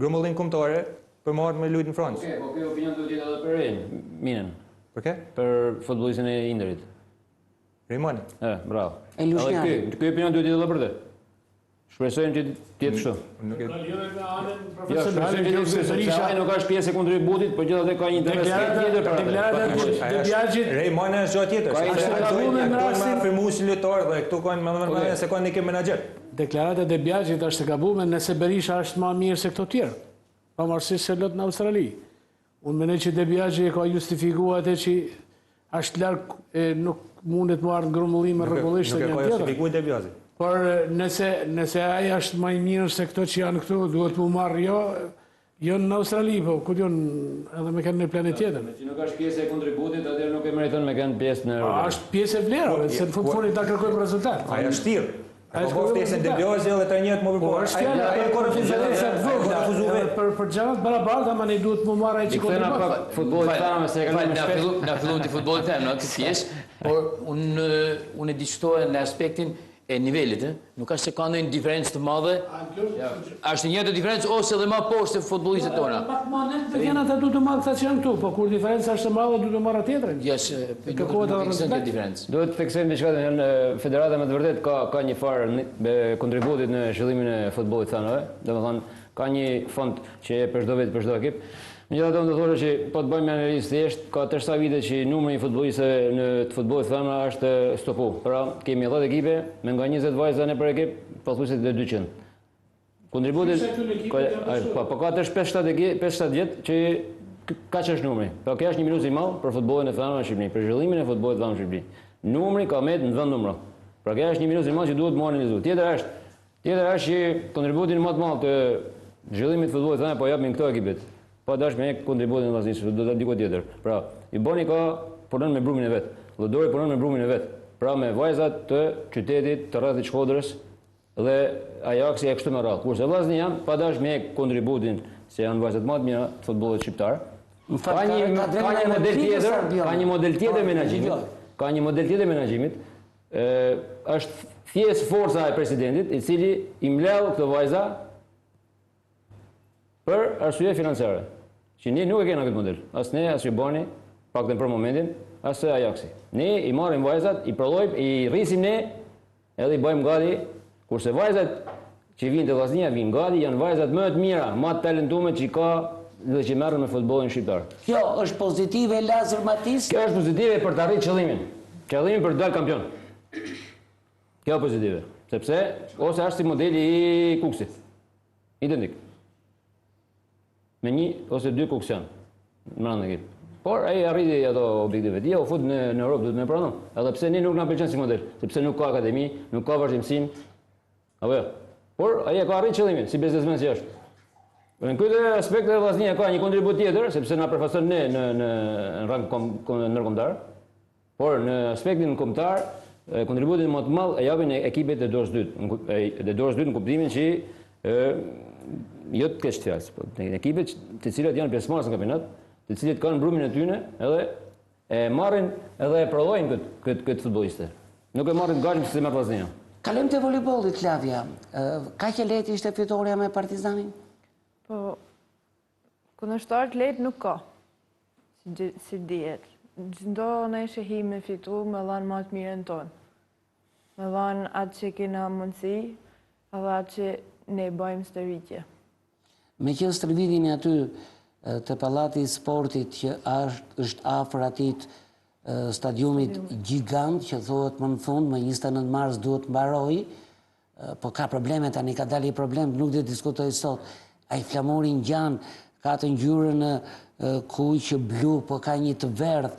Speaker 5: grumbullim kombëtare për me ardh me lujt në
Speaker 4: Francë. Okej, po ky opinion duhet të jetë edhe për Rein, Minën.
Speaker 5: Për kë?
Speaker 4: Për futbollistin e Interit.
Speaker 5: Rimani.
Speaker 4: E, bravo.
Speaker 1: E Lushnjari.
Speaker 4: Edhe ky, ky opinion duhet të jetë edhe për të. Shpresojmë që të jetë kështu.
Speaker 5: Nuk e
Speaker 2: Ka lidhje me anën
Speaker 4: Jo,
Speaker 2: profesionale,
Speaker 4: shpresojmë që të jetë
Speaker 2: nëse
Speaker 4: kështu, sepse
Speaker 2: Berisha
Speaker 4: ai nuk është pjesë e kontributit, por gjithatë ka një interes tjetër për atë.
Speaker 2: Deklarata e De Biagit
Speaker 5: Rej Mane është gjë tjetër.
Speaker 4: Ka
Speaker 5: sepse
Speaker 4: një
Speaker 5: ai
Speaker 2: gabume
Speaker 5: do-
Speaker 2: në
Speaker 5: do me
Speaker 2: rastin-
Speaker 5: afirmu si lojtar dhe këtu kanë më
Speaker 4: Okej.
Speaker 5: më se kanë një menaxher.
Speaker 2: Deklarata e De Biagit është e gabume nëse Berisha është më mirë se këto tjerë, pavarësisht se lot në Australi. Unë mendoj që De Biagi e ka justifikuar atë që është larg e nuk mundet më ardhë në grumbullime rregullisht
Speaker 5: Nuk
Speaker 2: se
Speaker 5: e
Speaker 2: një
Speaker 5: ka
Speaker 2: tjetër.
Speaker 5: justifikuar De Biasi.
Speaker 2: Por nëse nëse ai është më i mirë se këto që janë këtu, duhet mu marrë jo jo në Australi, po ku diun edhe me kënë në planet tjetër.
Speaker 4: Që nuk është pjesë e kontributit, atëherë nuk e meriton me kënë pjesë në
Speaker 2: A
Speaker 4: Europë.
Speaker 2: është pjesë e vlerave, se në fund fundit ta kërkojmë rezultat.
Speaker 5: Ai është thirr.
Speaker 2: Ai
Speaker 5: Ai
Speaker 2: është
Speaker 5: ka bërë ftesën De Biasi edhe trajnerët më
Speaker 2: Po
Speaker 5: përpara.
Speaker 2: është fjala
Speaker 5: Ai e
Speaker 2: për
Speaker 5: ka refuzuar
Speaker 2: diferenca të
Speaker 5: vetë. Ai e ka
Speaker 2: vogla,
Speaker 5: refuzuar
Speaker 2: edhe
Speaker 5: vetë.
Speaker 2: për për gjëra të barabarta, ama ne duhet mu marrë ai
Speaker 4: I
Speaker 2: që
Speaker 4: kthena
Speaker 2: kontribuon.
Speaker 4: pak futbollit thamë se e
Speaker 7: Fal,
Speaker 4: kalojmë
Speaker 7: na
Speaker 4: shpesh.
Speaker 7: fillu na filluam të futbollit femna këtë pjesë, por unë unë e diskutoja në aspektin e nivelit, ë. Nuk është se ka ndonjë diferencë të madhe. Është e njëjta diferencë ose edhe më poshtë se futbollistët tona.
Speaker 2: Pak më lehtë të jenë ata duhet të marrë këta që janë këtu, po kur diferenca është e madhe duhet të marrë tjetrin.
Speaker 7: Ja, se nuk
Speaker 2: Kërkohet
Speaker 7: nuk
Speaker 2: edhe
Speaker 7: ekziston kjo
Speaker 2: respekt.
Speaker 7: diferencë.
Speaker 4: Duhet të theksojmë diçka të federata me të vërtet ka ka një farë ni- e, kontributit në zhvillimin e futbollit thanëve, domethënë ka një fond që e për çdo vit për çdo ekip. Megjithatë unë do thoshë që po të bëjmë një analizë thjesht, ka tërsa vite që numri i futbollistëve në të futbollit femra është stopu. Pra kemi 10 ekipe me nga 20 vajza në për ekip, pothuajse dhe 200. Kontributit
Speaker 2: Gjysma e këtyre ekipeve
Speaker 4: ka-
Speaker 2: janë
Speaker 4: ai,
Speaker 2: kështu.
Speaker 4: po, po ka tash 5-7 ekip, 5-7 vjet që k- kaq është numri. Po kjo është një minus i madh për futbollin e femrave në Shqipëri, për zhvillimin e futbollit të femrave në Shqipëri. Numri ka met në vend numro. Pra kjo është një minus i madh që duhet më analizuar. Tjetër është, tjetër është që kontributin më të madh të zhvillimit të futbollit femrave po japin këto ekipet. Pa dash me kontributin e vllaznisë, do të diku tjetër. Pra, Iboni ka punon me brumin e vet. Llodori punon me brumin e vet. Pra me vajzat të qytetit, të rrethit Shkodrës, dhe Ajaxi e kështu me radhë. Kurse Vllaznia pa dash me kontributin se janë vajzat më të mira të futbollit shqiptar.
Speaker 1: Në fakt,
Speaker 4: Ka një
Speaker 1: ka- ka
Speaker 4: ka
Speaker 1: drejtën
Speaker 4: një
Speaker 1: e
Speaker 4: model
Speaker 1: replikës,
Speaker 4: tjetër,
Speaker 1: Ardion.
Speaker 4: ka një model tjetër
Speaker 1: Po,
Speaker 4: menaxhimit,
Speaker 1: dëgjoj.
Speaker 4: ka një model tjetër menaxhimit. Ë është thjesht forca e presidentit, i cili i mbledh këto vajza për arsye financiare. Që ne nuk e kena këtë model. As ne, as Jubani, paktën për momentin, as Ajaxi. Ne i marrim vajzat, i prodhojmë, i rrisim ne, edhe i bëjmë gati, kurse vajzat që vinë te Vllaznia vinë gati, janë vajzat më të mira, më të talentuara që ka dhe që merren me futbollin shqiptar.
Speaker 1: Kjo është pozitive Lazër Matis?
Speaker 4: Kjo është pozitive për të arritur qëllimin. Qëllimin për të dalë kampion. Kjo është pozitive, sepse ose është si modeli i Kuksit. Identik. Me një ose dy kuksian në rëndë ekip. Por ai arriti ato objektive e tij, u fut në në Europë, duhet me pranu. Edhe pse ne nuk na pëlqen si model, sepse nuk ka akademi, nuk ka vazhdimësim. Apo jo. Por ai e ka arritur qëllimin si biznesmen si është. Në këtë aspekt edhe Vllaznia ka një kontribut tjetër, sepse na përfaqëson ne në në në rang kom, kom, ndërkombëtar. Por në aspektin kombëtar, e, kontributin më të madh e japin e- ekipet e dorës dytë, në ku- e e dorës dytë në kuptimin që e, jo të keq të fjalës, po në ekipet që- të cilat janë pjesëmarrës në kampionat, të cilët kanë brumin e tyre, edhe e marrin edhe e prodhojnë këtë këtë këtë futbolliste. Nuk e marrin gatshëm si merr Vllaznia.
Speaker 1: Kalojmë te volejbolli, Klavia. Ë, Kaq e lehtë ishte fitorja me Partizanin?
Speaker 3: Po, kundërshtar të lehtë nuk ka, si, gji- si dihet. Çdo ndeshje hi me fitu, me dhanë më të mirën tonë. Me dhanë atë që kena mundësi, edhe atë që ne bëjmë stërvitje.
Speaker 1: Me që stërvitini aty e, te Pallati i Sportit që është, është afër atij të, e, stadiumit gjigant që thuhet më në fund, më 29 mars duhet mbaroj, e, po ka probleme tani, ka dalë një problem, nuk do të diskutoj sot. Ai flamuri ngjan, ka të ngjyrën e, kuq, blu, po ka një të verdh,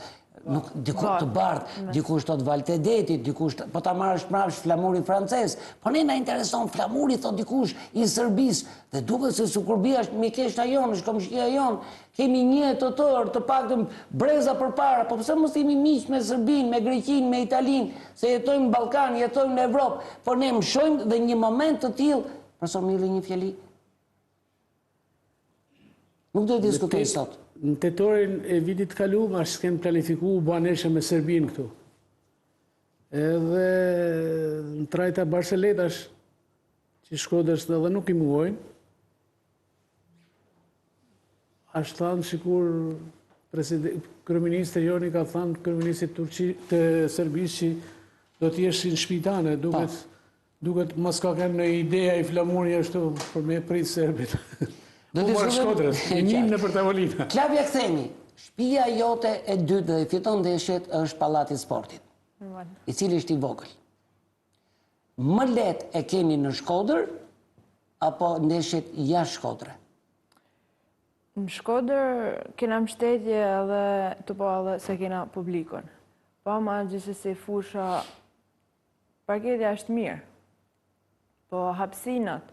Speaker 1: nuk diku të bardh, dikush thot valte detit, dikush po ta marrësh mbrapsht flamuri francez, po ne na intereson flamuri thot dikush i Serbisë dhe duket se Sukurbia është mikeshta jonë, është komshia jonë, kemi një të tërë, të paktën breza përpara, po pse mos jemi miq me Serbinë, me Greqinë, me Italinë, se jetojmë në Ballkan, jetojmë në Evropë, po ne mëshojmë dhe një moment të tillë, profesor Milli një fjali. Nuk do të diskutoj sot.
Speaker 2: Në tetorin e vitit të kaluar, është kenë planifiku u bë ndeshje me Serbinë këtu. Edhe në trajta Barceletash, që Shkodrës edhe nuk i muojnë, është thënë sikur president, kryeministri joni ka thënë kryeministrit Turqi të Serbisë që do të jesh si në shtëpi tane, duket. Duket mos ka qenë në ide ai flamuri ashtu për me prit serbit.
Speaker 1: Do
Speaker 2: të marrë Shkodrës, një njim nëpër tavolina.
Speaker 1: Klavja kthehemi, shpia jote e dytë dhe i fiton ndeshjet është Pallati i Sportit, i cili është i vogël. Më lehtë e keni në Shkodër, apo ndeshjet jashtë Shkodre?
Speaker 3: Në Shkodër kena mbështetje edhe të po edhe se kena publikun. Po ama gjithsesi fusha Parketja është mirë. Po hapsinat,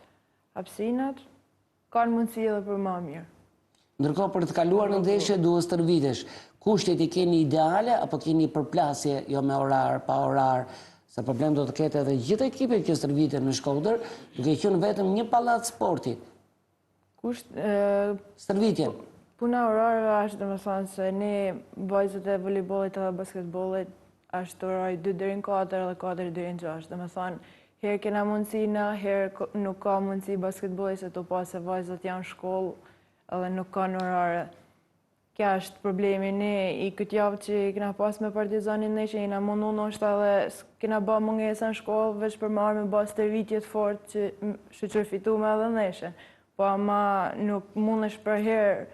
Speaker 3: hapsinat kanë mundësi edhe për ma mirë.
Speaker 1: Ndërkohë për të kaluar në ndeshje duhet stërvitesh. Kushtet i keni ideale apo keni përplasje jo me orar, pa orar, se problem do të ketë edhe gjithë ekipet që stërviten në Shkodër, duke qenë vetëm një pallat sporti.
Speaker 3: Kusht,
Speaker 1: Stërvitjen.
Speaker 3: Puna orareve është domethënë se ne vajzat e volejbollit edhe basketbollit është orari 2 deri në 4 edhe 4 deri në 6. Domethënë, herë kena mundësi na, herë nuk ka mundësi basketbolli se tu pa se vajzat janë shkollë edhe nuk kanë orare. Kjo është problemi ne i këtë javë që kena pas me Partizanin ne që jena mundu ndoshta edhe kena ba mungesa në shkollë veç për me ardh me ba stërvitje të fortë që shyqyr fitume edhe ndeshjen. Po ama nuk mundesh përherë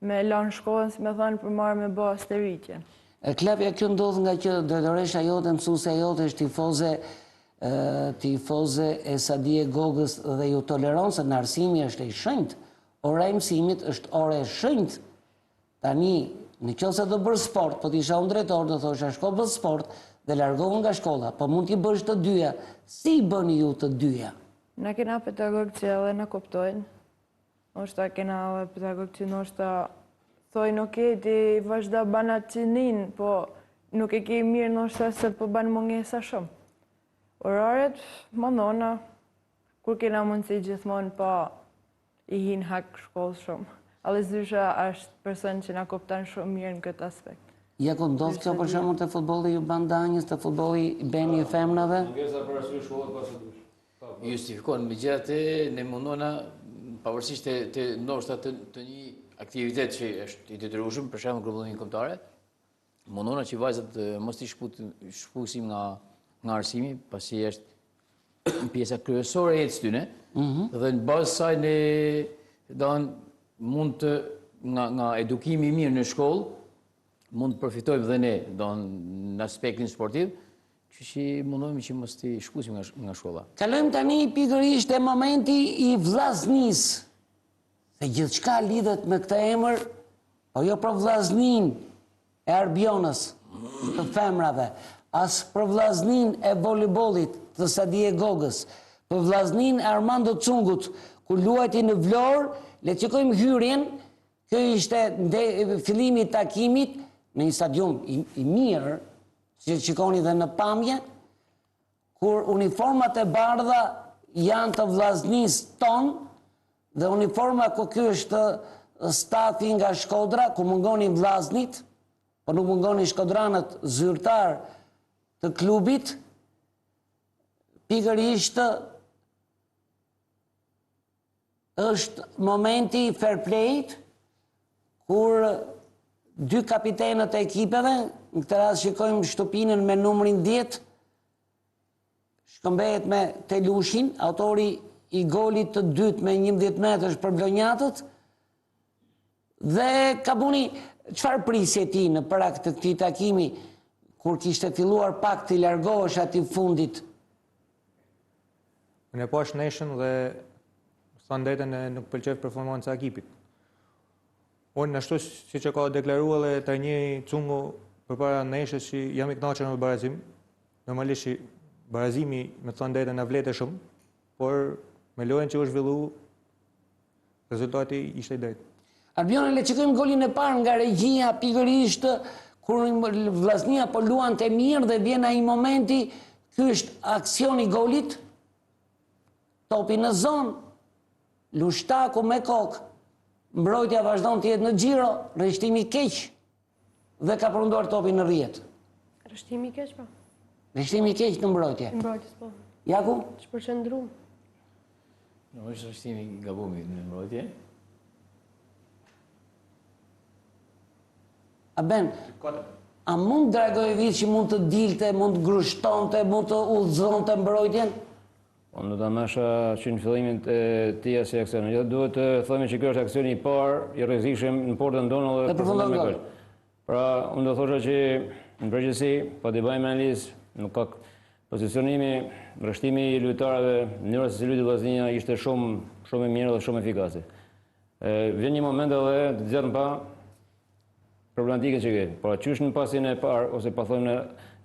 Speaker 3: me lanë shkollën si me thanë për me ardh me ba stërvitjen.
Speaker 1: E Klavja kjo ndodh nga që drejtoresha jote, mësuesja jote është tifoze tifoze e Sadije Gogës dhe ju toleron se në arsimi është e shenjtë. Ora e mësimit është orë e shenjtë. Tani, në qoftë se do bërë sport, po të isha unë drejtor, do thosha shko bë sport dhe largohu nga shkolla, po mund t'i bësh të dyja. Si i bëni ju të dyja?
Speaker 3: Na kena pedagogë që edhe na kuptojnë, ndoshta kena edhe pedagogë që ndoshta thojnë ok, ti vazhdo ban atë që nin, po nuk e ke mirë ndoshta se po ban mungesa shumë. Oraret, mundona, kur kena mundësi gjithmonë po i hin hak shkollës shumë. Edhe zysha është person që na kupton shumë mirë në këtë aspekt.
Speaker 1: Ja ku ndodh kjo për shembull te futbolli i Bandanjës, te futbolli i Beni i femrave?
Speaker 4: Mungesa për arsye shkolle ka sa dush.
Speaker 7: Justifikon megjithatë ne mundona pavarësisht të, të ndoshta të, të një aktivitet që është i detyrueshëm, për shembull grumbullimin kombëtare, Mundona që vajzat mos t'i shkëpusim nga, nga arsimi, pasi është pjesa kryesore e jetës tyne, mhm. dhe në bazë saj ne don mund të nga, nga edukimi i mirë në shkollë, mund të përfitojmë dhe ne, don në aspektin sportiv, që që mundohemi që mos t'i shkëpusim nga, nga shkolla.
Speaker 1: Kalojmë tani pikërisht te momenti i Vllaznisë. Se gjithçka lidhet me këtë emër, po jo për Vllazninë e Arbionës të femrave, as për Vllazninë e volejbollit të Sadije Gogës, për Vllazninë e Armando Cungut, kur luajti në Vlorë, le të shikojmë hyrjen, kjo ishte fillimi i takimit në një stadium i, i mirë, që shikoni dhe në pamje, kur uniformat e bardha janë të Vllaznisë tonë, Dhe uniforma ku ky është stafi nga Shkodra, ku mungonin vllaznit, po nuk mungonin shkodranët zyrtarë të klubit, pikërisht është momenti i fair play-t, kur dy kapitenët e ekipeve, në këtë rast shikojmë Shtupinën me numrin 10, Shkëmbehet me Telushin, autori i golit të dytë me 11 metërsh për vlonjatët. Dhe Kabuni, çfarë prisje ti në prag të këtij takimi, kur kishte filluar pak t'i largohesh atij fundit?
Speaker 5: Unë e pashë ndeshjen dhe thënë drejtën nuk pëlqeu performanca e ekipit. Unë ashtu siç e ka deklaru edhe trajneri Cungu përpara ndeshjes që jam i kënaqur me barazim. Normalisht që barazimi me thënë drejtën na vlete shumë, por me lojën që u zhvillu rezultati ishte i drejtë.
Speaker 1: Arbiona, le të shikojmë golin e parë nga regjia pikërisht kur Vllaznia po luante mirë dhe vjen ai momenti, ky është aksioni i golit. Topi në zonë, Lushtaku me kokë, mbrojtja vazhdon të jetë në xhiro, rreshtimi i keq dhe ka përfunduar topi në rrjetë.
Speaker 6: Rreshtimi i keq po.
Speaker 1: Rreshtimi i keq në mbrojtje.
Speaker 6: Në mbrojtje po.
Speaker 1: Jaku?
Speaker 6: Shpërqendrum.
Speaker 7: Nuk është rreshtimi i gabumi në mbrojtje.
Speaker 1: A Ben, a mund Dragojevici mund të dilte, mund të grushtonte, mund të udhëzonte mbrojtjen?
Speaker 4: Unë do ta marrsha që në fillimin e tij si aksion. Jo duhet të themi që ky është aksioni i parë i rrezikshëm në portën tonë dhe përfundon me gol. Pra, unë do thosha që në përgjithësi, po t'i bëjmë analizë, nuk ka pozicionimi, rreshtimi i lojtarëve, mënyra se si luajti Vllaznia ishte shumë shumë e mirë dhe shumë efikase. E, vjen një moment edhe të nxjerr në pah problematikën që ke. Pra qysh në pasin e parë ose pa thënë në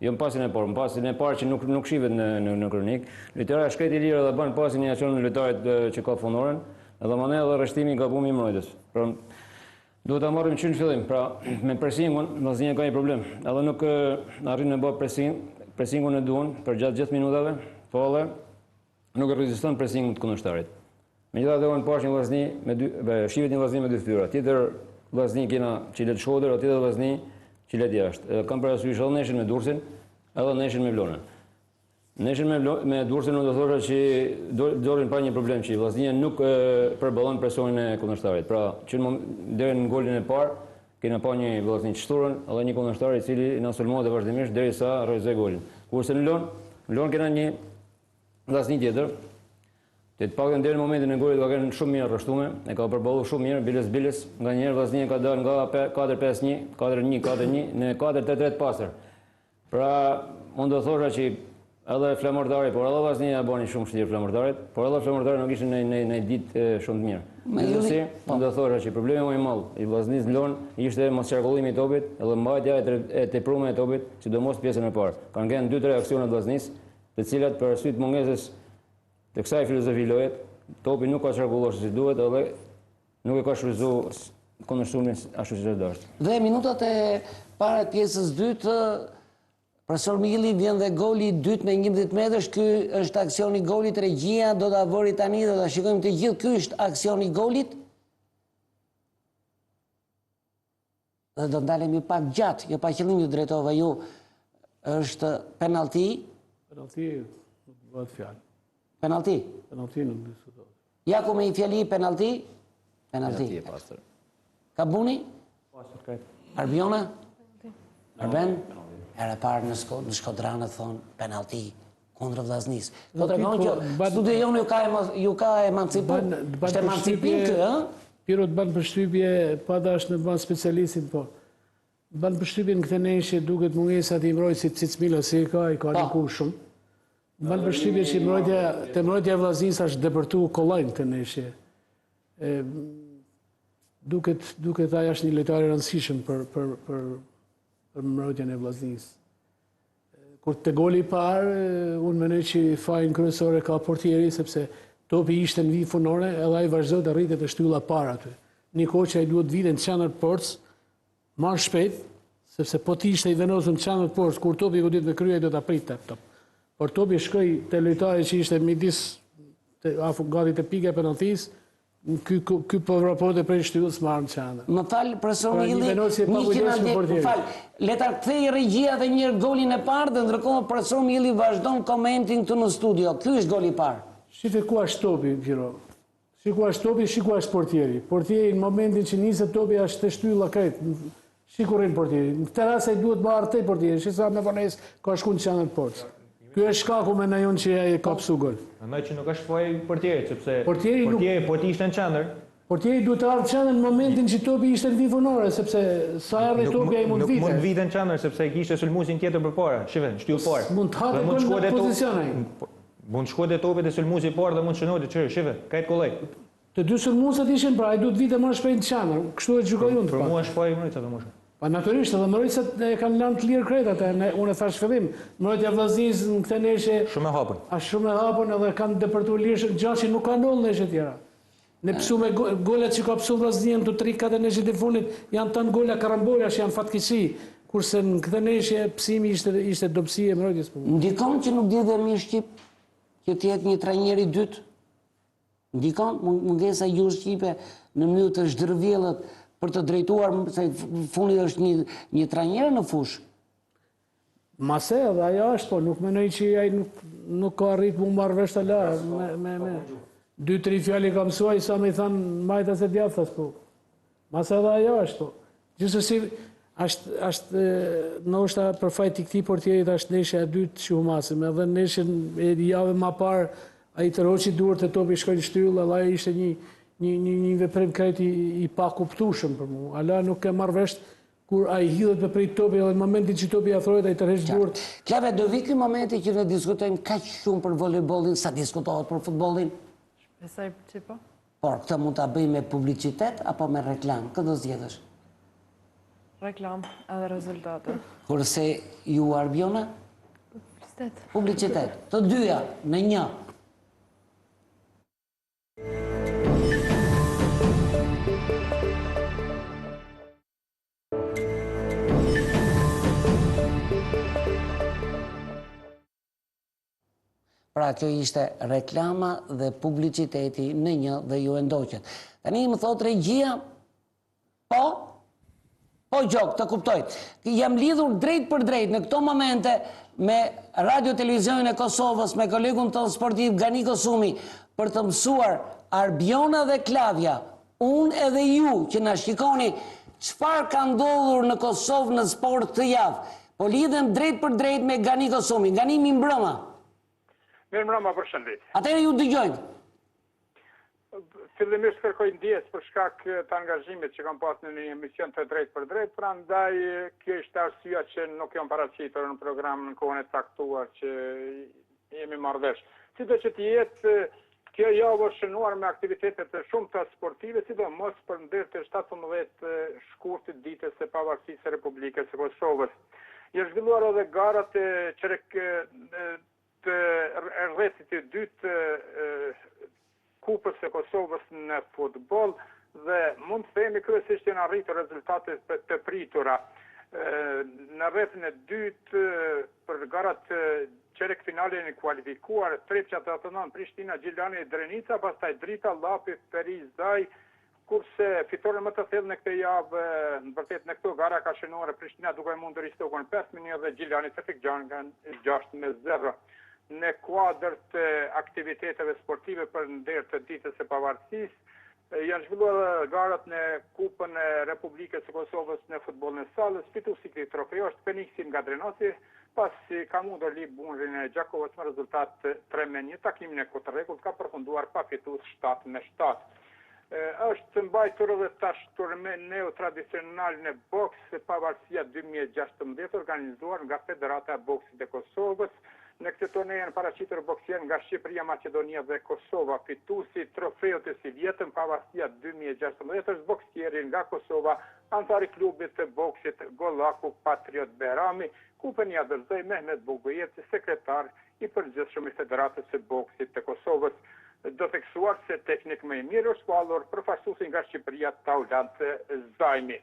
Speaker 4: jo në pasin e parë, në pasin e parë që nuk nuk shihet në në në kronik, lojtari është krejt i lirë dhe bën pasin ia çon lojtarit që ka fundoren, edhe mandej edhe rreshtimi i gabuar i mbrojtjes. Pra duhet ta marrim që në fillim, pra me presingun Vllaznia ka një problem. Edhe nuk arrin me bë pressing, presingun e duhur për gjatë gjithë minutave, po edhe nuk e reziston presingut të kundërshtarit. Megjithatë unë pashë një Vllazni me dy, shihet një Vllazni me dy fytyra. Tjetër Vllazni kena që luet Shkodër, dhe tjetër Vllazni që luet jashtë. Edhe kam parasysh edhe ndeshjen me Durrësin, edhe ndeshjen me Vlonën. Ndeshjen me me Durrësin unë do thosha që dolën në pah një problem që Vllaznia nuk përballon presionin e kundërshtarit. Pra, që në deri në golin e parë kena pa një Vllazni të shthurën dhe një kundërshtar i cili na sulmonte vazhdimisht derisa realizoi golin. Kurse në Vlonë, në Vlonë kena një Vllazni tjetër, të të paktën deri në momentin e golit ka qenë shumë mirë rreshtume, e ka përballu shumë mirë, biles biles, nganjëherë Vllaznia ka dalë nga 4-5-1, 4-1, 4-1, në 4-3-3 të pastër. Pra, unë do thosha që edhe Flamurtari, por edhe Vllaznia e bani shumë vështirë Flamurtarit, por edhe Flamurtari nuk ishte në në në ditë shumë të mirë. Gjithsesi, po. unë do thosha që problemi më i madh i Vllaznisë në Vlonë ishte mosqarkullimi i topit edhe mbajtja e, e teprume e topit, sidomos pjesën e parë. Kanë qenë 2-3 aksione të Vllaznisë, të cilat për arsye të mungesës të kësaj filozofi loje, topi nuk ka qarkulluar si duhet edhe nuk e ka shfrytëzu kundërsulmin ashtu siç është dashur.
Speaker 1: Dhe minutat e para të pjesës dytë, profesor Mili vjen dhe goli i dytë me 11 metërsh, ky është aksioni i golit, regjia do ta vëri tani dhe ta shikojmë të gjithë, ky është aksioni i golit. Dhe do ndalemi pak gjatë, jo pa qëllim ju drejtova ju, është penalti.
Speaker 2: Penalti, nuk bëhet fjalë.
Speaker 1: Penalti?
Speaker 2: Penalti nuk diskutohet.
Speaker 1: Ja ku me një fjali penalti? Penalti.
Speaker 7: Penalti e pastër.
Speaker 1: Kabuni?
Speaker 5: Pastër krejt.
Speaker 1: Arbiona? Arben? Herë e parë në Shko-, në Shkodranët thonë penalti kundër Vllaznisë. Po tregon që studio jonë ju ka ju ka emancipu. Është emancipim ky, ë?
Speaker 2: Piro të bën përshtypje, pa dashtë me bën specialistin, po. Bën përshtypje në këtë ndeshje duket mungesa e mbrojtësit Cicmilo si e ka, i ka po. ndiku shumë. Bën përshtypje që mbrojtja, te mbrojtja e Vllaznisë është depërtu kollaj në këtë ndeshje. E, duket duket ai është një lojtar i rëndësishëm për për për për mbrojtjen e Vllaznisë. Kur te goli i parë, unë mendoj që fajin kryesor e ka portieri, sepse topi ishte në vijë fundore, edhe ai vazhdoi të rrinte te shtylla e parë aty. Një kohë që ai duhet të vinte në qendër të portës, ma shpejt, sepse po të ishte i vendosur në qendër të portës, kur topi godit me krye, ai do ta priste atë top. Por topi shkoi te lojtari që ishte midis te afu gati te pika e penalltisë, Ky ky po vraponte prej shtyllës me ardh në
Speaker 1: qendër. Më fal profesor pra, Milli, një që më fal. Le ta kthejë regjia edhe një herë golin e parë dhe ndërkohë profesor Milli vazhdon komentin këtu në studio. Ky është goli i parë.
Speaker 2: Shife ku është topi, Piro. Shi ku është topi, shi ku është portieri. Portieri në momentin që niset topi është te shtylla krejt. Shi ku rrin portieri. Në këtë rast ai duhet me ardhë te portieri, shi sa me vonesë ka shku në qendër të portës. Ky është shkaku mendoj unë që ai ka pësu
Speaker 5: gol. Mendoj që nuk është faji i portierit, sepse portieri nuk portieri po të ishte në qendër.
Speaker 2: Portieri duhet të ardhë në qendër në momentin që topi ishte në vijë fundore, sepse sa erdhi topi ai mund të
Speaker 5: vinte. Nuk mund të vinte në qendër sepse kishte sulmuesin tjetër përpara, shife, në shtyllë parë.
Speaker 2: Mund të hapte gol në pozicion ai.
Speaker 5: Mund të shkonte topi te sulmuesi i parë dhe mund të shënonte, çe, shife, krejt kollaj.
Speaker 2: Të dy sulmuesit ishin pra, ai duhet të vinte më shpejt në qendër, kështu e gjykoj unë të
Speaker 5: Për mua është faji i mbrojtësve më shumë.
Speaker 2: Pa natyrisht edhe mbrojtësit e kanë lënë të lirë krejt atë, ne, unë e thash fillim, mbrojtja e Vllaznisë në këtë ndeshje
Speaker 5: Shumë e hapur.
Speaker 2: Është shumë e hapur edhe kanë depërtuar lirshëm, gjë që nuk ka ndodhur në ndeshje tjera. Ne pësu me golat që ka pësu Vllaznia në të 3-4 ndeshjet e fundit, janë tanë gola karambolash, janë fatkeqësi, kurse në këtë ndeshje pësimi ishte ishte dobësi e mbrojtjes
Speaker 1: po. Ndikon që nuk di dhe mirë shqip, që të jetë një trajner i dytë Ndikon mungesa e gjuhës shqipe në mënyrë të zhdërvjellët për të drejtuar, se fundit është një, një trajner në
Speaker 2: fushë. Mase edhe ajo është, po nuk mendoj që ai nuk, nuk ka arrit mu marrë vesh hala, me, me, me, dy, tri fjalë i ka mësu ai sa me i thanë majtas e djathtas, po. Mase edhe ajo është, po. Gjithsesi, është, është ndoshta për faj të këtij portierit është ndeshja e dytë që humasim, edhe ndeshjen e javë ma parë. Ai tërhoqi duart e topi shkoi në shtyllë, edhe ajo ishte një një një një veprim krejt i, i pakuptueshëm për mua. Ala nuk e marr vesh kur ai hidhet me prit topin edhe në momentin që topi afrohet ai tërheq duart.
Speaker 1: Klave, do vijë ky momenti që ne diskutojmë kaq shumë për volejbollin sa diskutohet për futbollin?
Speaker 3: Shpresoj që po.
Speaker 1: Por këtë mund ta bëjmë me publicitet apo me reklamë? Kë do zgjedhësh?
Speaker 3: Reklamë edhe rezultate.
Speaker 1: Kurse ju Arbiona?
Speaker 6: Publicitet.
Speaker 1: Publicitet. Të dyja në një. Pra kjo ishte reklama dhe publiciteti në një dhe ju e ndoqët. Tani më thotë regjia, po, po gjok, të kuptoj. Jam lidhur drejtpërdrejt në këto momente me Radio Televizionin e Kosovës, me kolegun tonë sportiv Gani Kosumi, për të mësuar Arbiona dhe Klavja, unë edhe ju që na shikoni, çfarë ka ndodhur në Kosovë në sport këtë javë. Po lidhem drejtpërdrejt me Gani Kosumin. Gani, mirëmbrëma.
Speaker 8: Mirëmbrëma, përshëndetje.
Speaker 1: Atëherë ju dëgjojmë.
Speaker 8: Fillimisht kërkoj ndjesë për shkak të angazhimit që kam pasur në një emision të drejtpërdrejtë, prandaj kjo ishte arsyeja që nuk jam paraqitur në program në kohën e caktuar që jemi marrë vesh. Sido që të jetë, kjo javë është shënuar me aktivitete të shumta sportive, sidomos për nder të 17 shkurtit ditës së pavarësisë së Republikës së Kosovës. Janë zhvilluar edhe garat e çerek të rrethit të dytë Kupës së Kosovës në futboll dhe mund të themi kryesisht janë arritur rezultate të pritura. Në rrethin e dytë për garat çerekfinale janë kualifikuar Trepça 89, Prishtina, Gjilani, Drenica, pastaj Drita, Llapi, Ferizaj, Kurse fitoren më të thellë në këtë javë, në vërtet në këto gara ka shënuar Prishtina duke mundur Istogun 5 me 1 dhe Gjilani Tefik Gjakën 6 me 0. Në kuadër të aktiviteteve sportive për nder të ditës së pavarësisë, janë zhvilluar garat në Kupën e Republikës së Kosovës në futbollin e sallës. Fituesi i këtij trofeu është Feniksi nga Drenoci, pasi ka mundur Liburnën e Gjakovës me rezultat 3 me 1. Takimin e kohë të rregullt ka përfunduar pa fitues 7 me 7. Është mbajtur edhe tash turneu tradicional në boks Pavarësia 2016 organizuar nga Federata e Boksit e Kosovës. Në këtë turne janë paraqitur boksierë nga Shqipëria, Maqedonia dhe Kosova. Fituesi i trofeut të sivjetëm Pavarësia 2016 është boksieri nga Kosova, anëtar i klubit të boksit Gollaku Patriot Berami. Kupën ia dorëzoi Mehmet Bugojevci, sekretar i përgjithshëm i Federatës së Boksit të Kosovës. Do theksuar se teknik më i mirë është shpallur përfaqësuesi nga Shqipëria Taulant Zajmi.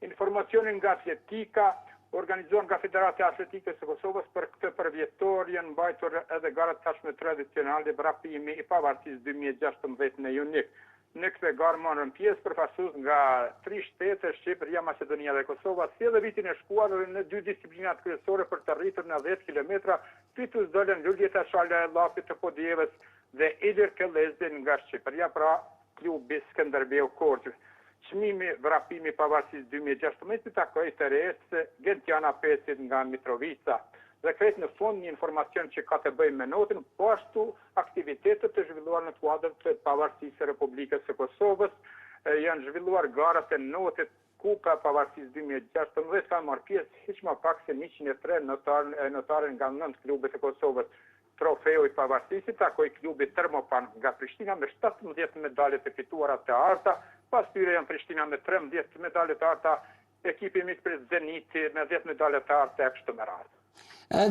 Speaker 8: Informacionin nga atletika, organizuar nga Federata e Atletikës së Kosovës për këtë përvjetor janë mbajtur edhe garat tashmë tradicionale vrapimi i pavarësisë 2016 në Junik. Në këtë garë morën pjesë përfaqësues nga tri shtete, Shqipëria, Maqedonia dhe Kosova, si edhe vitin e shkuar edhe në dy disiplinat kryesore për të rritur në 10 kilometra, fitues dolën Luljeta Shala e Llapit të Podujevës dhe Ilir Kellezi nga Shqipëria, pra klubi Skënderbeu Korçë. Çmimi Vrapimi i Pavarësisë 2016 i takoi të resë Gentiana Pecit nga Mitrovica. Dhe krejt në fund një informacion që ka të bëjë me notin, po ashtu aktivitetet të zhvilluar në kuadër të Pavarësisë së Republikës së Kosovës, janë zhvilluar garat e notit Kupa e Pavarësisë 2016 kanë marrë pjesë hiç më pak se 103 notarë nga 9 klubet e Kosovës. Trofeu i Pavarësisë i takoi klubit Termopan nga Prishtina me 17 medalje të fituara të arta, pas tyre janë Prishtina me 13 medalje të arta, ekipi mikprit Zeniti me 10 medalje të arta e kështu me radhë.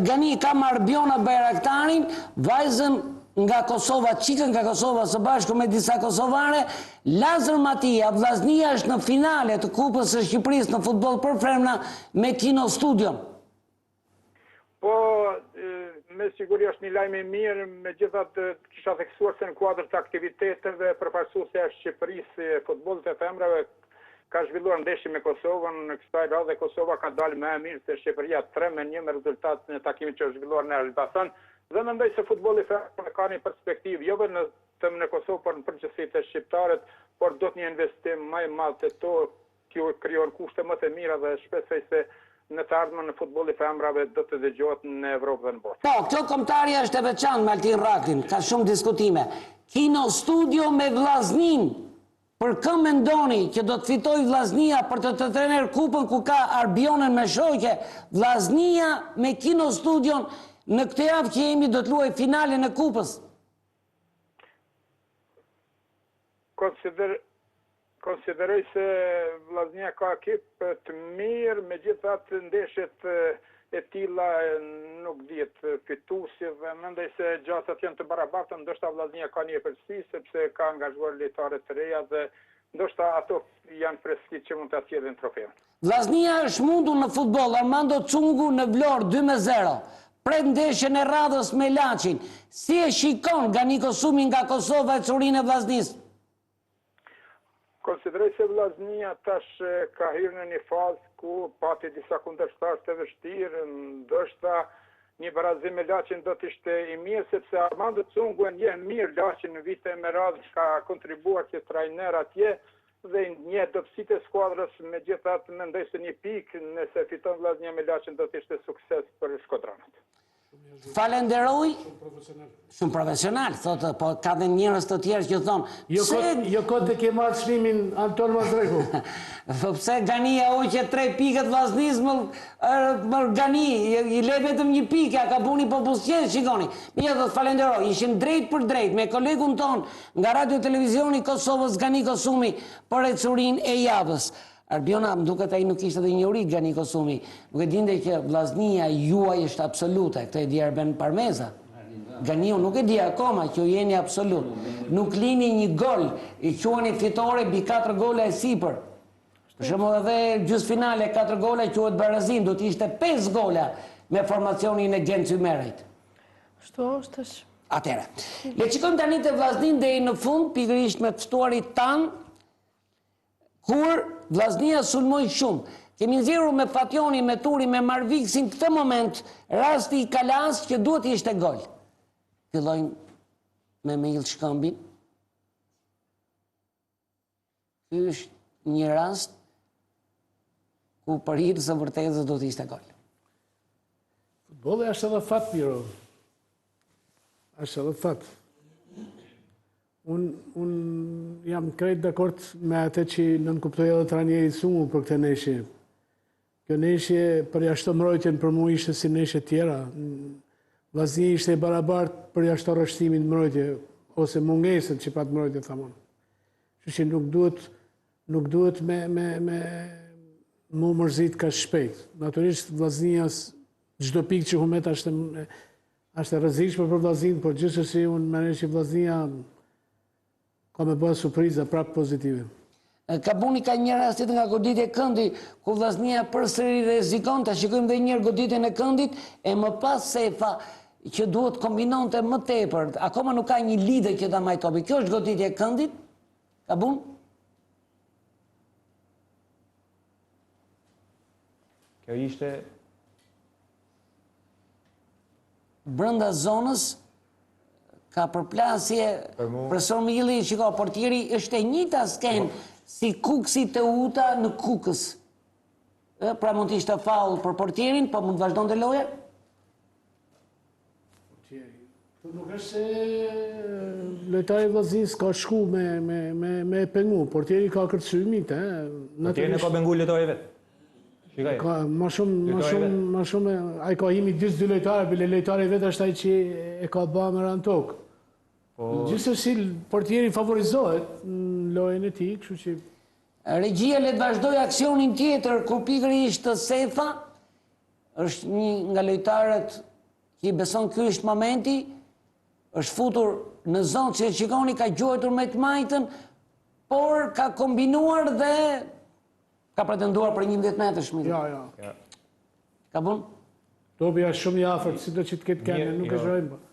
Speaker 1: Gani, kam Arbiona Bajraktarin, vajzën nga Kosova, çikën nga Kosova së bashku me disa kosovare, Lazër Matia, Vllaznia është në finale të Kupës së Shqipërisë në futboll për femra me Kino Studion.
Speaker 8: Po, me siguri është një lajm i mirë, megjithatë kisha theksuar se në kuadër të aktiviteteve përfaqësuesja e Shqipërisë e futbollit të femrave ka zhvilluar ndeshje me Kosovën, në kësaj radhe Kosova ka dalë më e mirë se Shqipëria 3-1 me rezultat në takimin që është zhvilluar në Elbasan dhe mendoj se futbolli i femrave ka një perspektivë jo vetëm në Kosovë, por në përgjithësi te shqiptarët, por do të një investim më i madh te to, t'ju krijohen kushte më të mira dhe shpresoj se. Në të ardhmen futbolli i femrave do të dëgjohet në Evropë dhe në botë.
Speaker 1: Po, kjo kombëtarja është e veçantë me Altin Rraklin, ka shumë diskutime. Kino Studio me Vllazninë. Për kë mendoni që do të fitojë Vllaznia për të të trener kupën ku ka Arbionën me shoqe, Vllaznia me Kino Studion në këtë javë që jemi do të luajë finalen e kupës.
Speaker 8: Konsider Konsideroj se Vllaznia ka ekip të mirë, megjithatë ndeshjet e tilla nuk dihet fituesi dhe mendoj se gjasat janë të barabarta, ndoshta Vllaznia ka një epërsi sepse ka angazhuar lojtare të reja dhe ndoshta ato janë freskitë që mund ta sjellin trofeun.
Speaker 1: Vllaznia është mundur në futboll, Armando Cungu në Vlorë 2-0. Pret ndeshjen e radhës me Laçin. Si e shikon Gani Kosumi nga Kosova ecurinë e Vllaznisë?
Speaker 8: Konsideroj se Vllaznia tash ka hyrë në një fazë ku pati disa kundërshtarë të vështirë, ndoshta një barazim me Laçin do të ishte i mirë sepse Armando Cungu e njeh mirë Laçin në vite me radhë ka kontribuar si trajner atje dhe i njeh dobësitë e skuadrës, megjithatë mendoj se një pikë nëse fiton Vllaznia me Laçin do të ishte sukses për shkodranët.
Speaker 1: Falenderoj. Shumë profesional. Shumë profesional, thotë, po ka dhe njerëz të tjerë që thonë,
Speaker 2: jo pse... Kot, jo kot e ke marrë çmimin Anton Mazreku.
Speaker 1: Po pse Gani ia hoqe tre pikët Vllaznisë më, më Gani, i le vetëm një pikë, ja ka buni po buzëqesh, shikoni. Mirë, do të falenderoj, ishim drejtpërdrejt me kolegun tonë nga Radio Televizioni i Kosovës Gani Kosumi për ecurinë e javës. Arbiona, më duket ai nuk kishte dhe njohuri Gani Kosumi. Nuk e dinte që Vllaznia juaj është absolute, këtë e di Arben Parmeza. Ganiu nuk e di akoma që ju jeni absolut. Nuk lini një gol, i quani fitore mbi 4 gola e sipër. Për shembull edhe gjysmëfinale 4 gola quhet barazim, do të ishte 5 gola me formacionin e Genc Ymerajt.
Speaker 6: Ashtu është është.
Speaker 1: Atëherë, le të shikojmë tani te Vllazninë deri në fund, pikërisht me të ftuarit tanë, Kur Vllaznia sulmoi shumë. Kemi nxjerrur me Fationin, me Turin, me Marviksin këtë moment, rasti i Kalasë që duhet të ishte gol. Fillojmë me Mehil Shkëmbin. Ky është një rast ku për hir të së vërtetës do të ishte gol.
Speaker 2: Futbolli është edhe fat, Miro. Është edhe fat. Unë un jam krejt dakord me atë që nënkuptoi edhe trajneri Cungu për këtë ndeshje. Kjo ndeshje përjashto mbrojtjen për mu ishte si ndeshje tjera. Vllaznia ishte e barabartë përjashto rreshtimin në mbrojtje, ose mungesën që pat mbrojtje, tham unë. Kështu që nuk duhet, nuk duhet me, me, me mu mërzit kaq shpejt. Natyrisht, Vllaznia çdo pikë që humet është Është e rrezikshme për Vllazninë, por gjithsesi unë mendoj që Vllaznia ka me bërë surpriza prapë pozitive.
Speaker 1: Kabuni ka një rast tjetër nga goditje këndi, ku Vllaznia përsëri rrezikon, ta shikojmë dhe një herë goditjen e këndit, e më pas Sefa që duhet kombinonte më tepër, akoma nuk ka një lider që ta mbajë topin. Kjo është goditje e këndit, Kabun?
Speaker 5: Kjo ishte
Speaker 1: brenda zonës ka përplasje profesor Mihili, shiko, portieri është e njëjta skenë po. si Kukësi Teuta në Kukës. E, pra mund të ishte faull për portierin, po mund të vazhdonte loja?
Speaker 2: Portieri. Këtu nuk është se lojtari i Vllaznisë ka shku me, me, me, me pengu, portieri ka kërcy mite.
Speaker 5: Portierin e ka pengu lojtari vetë.
Speaker 2: Shikoj. Ka ma shumë, ma shumë, ma shumë, ai ka hi midis dy lojtarë, bile lojtari vetë është ai që e ka ba me ra në tokë. Po... Gjithsesi, portieri favorizohet në lojën e tij, kështu që...
Speaker 1: Regjia le të vazhdojë aksionin tjetër, ku pikërisht Sefa, është një nga lojtarët që i beson ky është momenti, është futur në zonë që e shikoni ka gjuajtur me të majtën, por ka kombinuar dhe ka pretenduar për 11 metërsh.
Speaker 2: Ja, ja.
Speaker 5: ja.
Speaker 1: Ka bun?
Speaker 2: Topi është shumë i afërt, sido që të ketë kenë, nuk e jo. zhojmë. Po.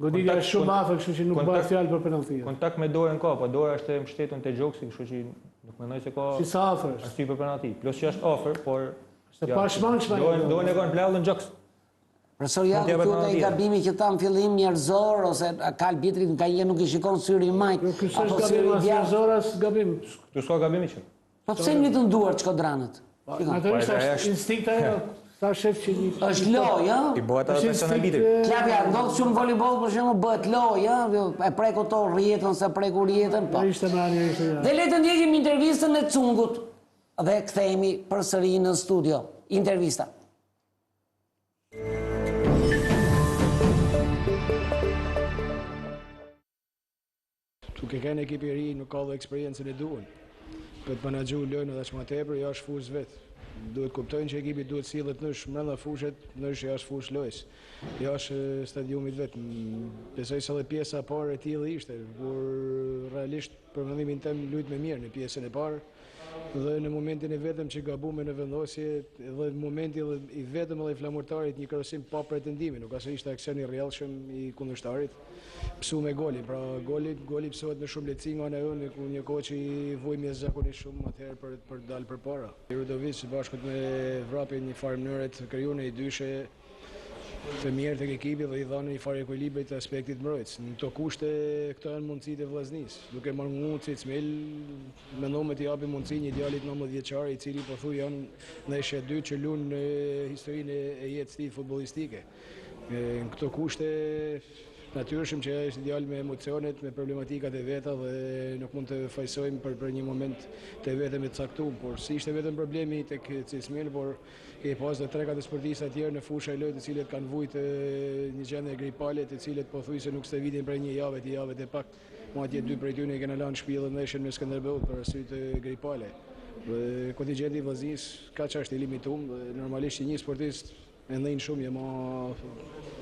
Speaker 2: Goditja është shumë afër, kështu që nuk bëhet fjalë për penallti.
Speaker 5: Kontakt me dorën ka, po dora është e mbështetur te gjoksi, kështu që nuk mendoj se ka.
Speaker 2: Si sa afër është?
Speaker 5: Arsye për penallti. Plus që është afër, por
Speaker 2: Është e pashmangshme.
Speaker 5: Dorën dorën e kanë plallën gjoks.
Speaker 1: Profesor Jaku, quhet ai gabimi që thamë në fillim njerëzor ose ka arbitrit nganjëherë nuk i shikon syri i majtë
Speaker 2: jo, apo syri i djathtë. Njerëzor as gabim.
Speaker 5: Këtu s'ka gabim hiç.
Speaker 1: Po pse ngritën duart shkodranët?
Speaker 2: Po, natyrisht është instinkt ajo, sa shef që një...
Speaker 1: Është lojë, ë?
Speaker 5: I bëhet edhe personalitetit.
Speaker 1: Klavja, ndodh shumë volejboll, për shembull, bëhet lojë, ë? E preku to rrjetën, s'e preku rrjetën, po.
Speaker 2: Ishte me anë, ishte
Speaker 1: Dhe le të ndjekim intervistën e Cungut dhe kthehemi përsëri në studio. Intervista.
Speaker 9: Duke qenë ekip i ri, nuk ka dhe eksperiencën e duhur. Për të menaxhu lojën edhe aq më tepër, jashtë fushës vet. Duhet kuptojnë që ekipi duhet sillet ndryshe mbrenda fushet, ndryshe jashtë fushë lojës, jashtë stadiumit vet. Besoj se edhe pjesa e parë e tillë ishte, kur realisht për mendimin tem lujtëm mirë në pjesën e parë dhe në momentin e vetëm që gabume në vendosje dhe momenti dhe i vetëm edhe i Flamurtarit një krosim pa pretendime, nuk as ishte aksion i rrjedhshëm i kundërshtarit, pësume golin, pra goli, goli pësohet me shumë lehtësi nga ana jonë, ku një kohë që i vujmë jashtëzakonisht shumë atëherë për, për dalë përpara. Rudovic së bashku me Vrapin një farë mënyre të krijun një dyshe të mirë tek ekipi dhe i dhanë një farë ekuilibri të aspektit mbrojtës. Në këto kushte, këto janë mundësitë e Vllaznisë. Duke mungu Cicmil, mendoj t'i japim mundësi një djalit 19 vjeçar i cili pothuaj janë ndeshja e dytë që luan në historinë e jetës tij futbollistike. Në këto kushte, natyrshëm që është djalë me emocionet, me problematikat e veta dhe nuk mund të fajsojmë për, për një moment të vetëm e caktuar, por s'ishte vetëm problemi tek Cicmil, por Kemi pas dhe 3-4 sportista tjerë në fusha e lojë të cilët kanë vujtë një gjendje gripale, të cilët pothuajse nuk stërvitin prej një jave, të jave të pak. Madje dy prej tyre i kena lanë në shtëpi dhe ndeshjen me Skënderbeut për arsye të gripale. Dhe kontingjenti i Vllaznisë kaq është i limitum dhe normalisht që një sportist e ndjen shumë jo ma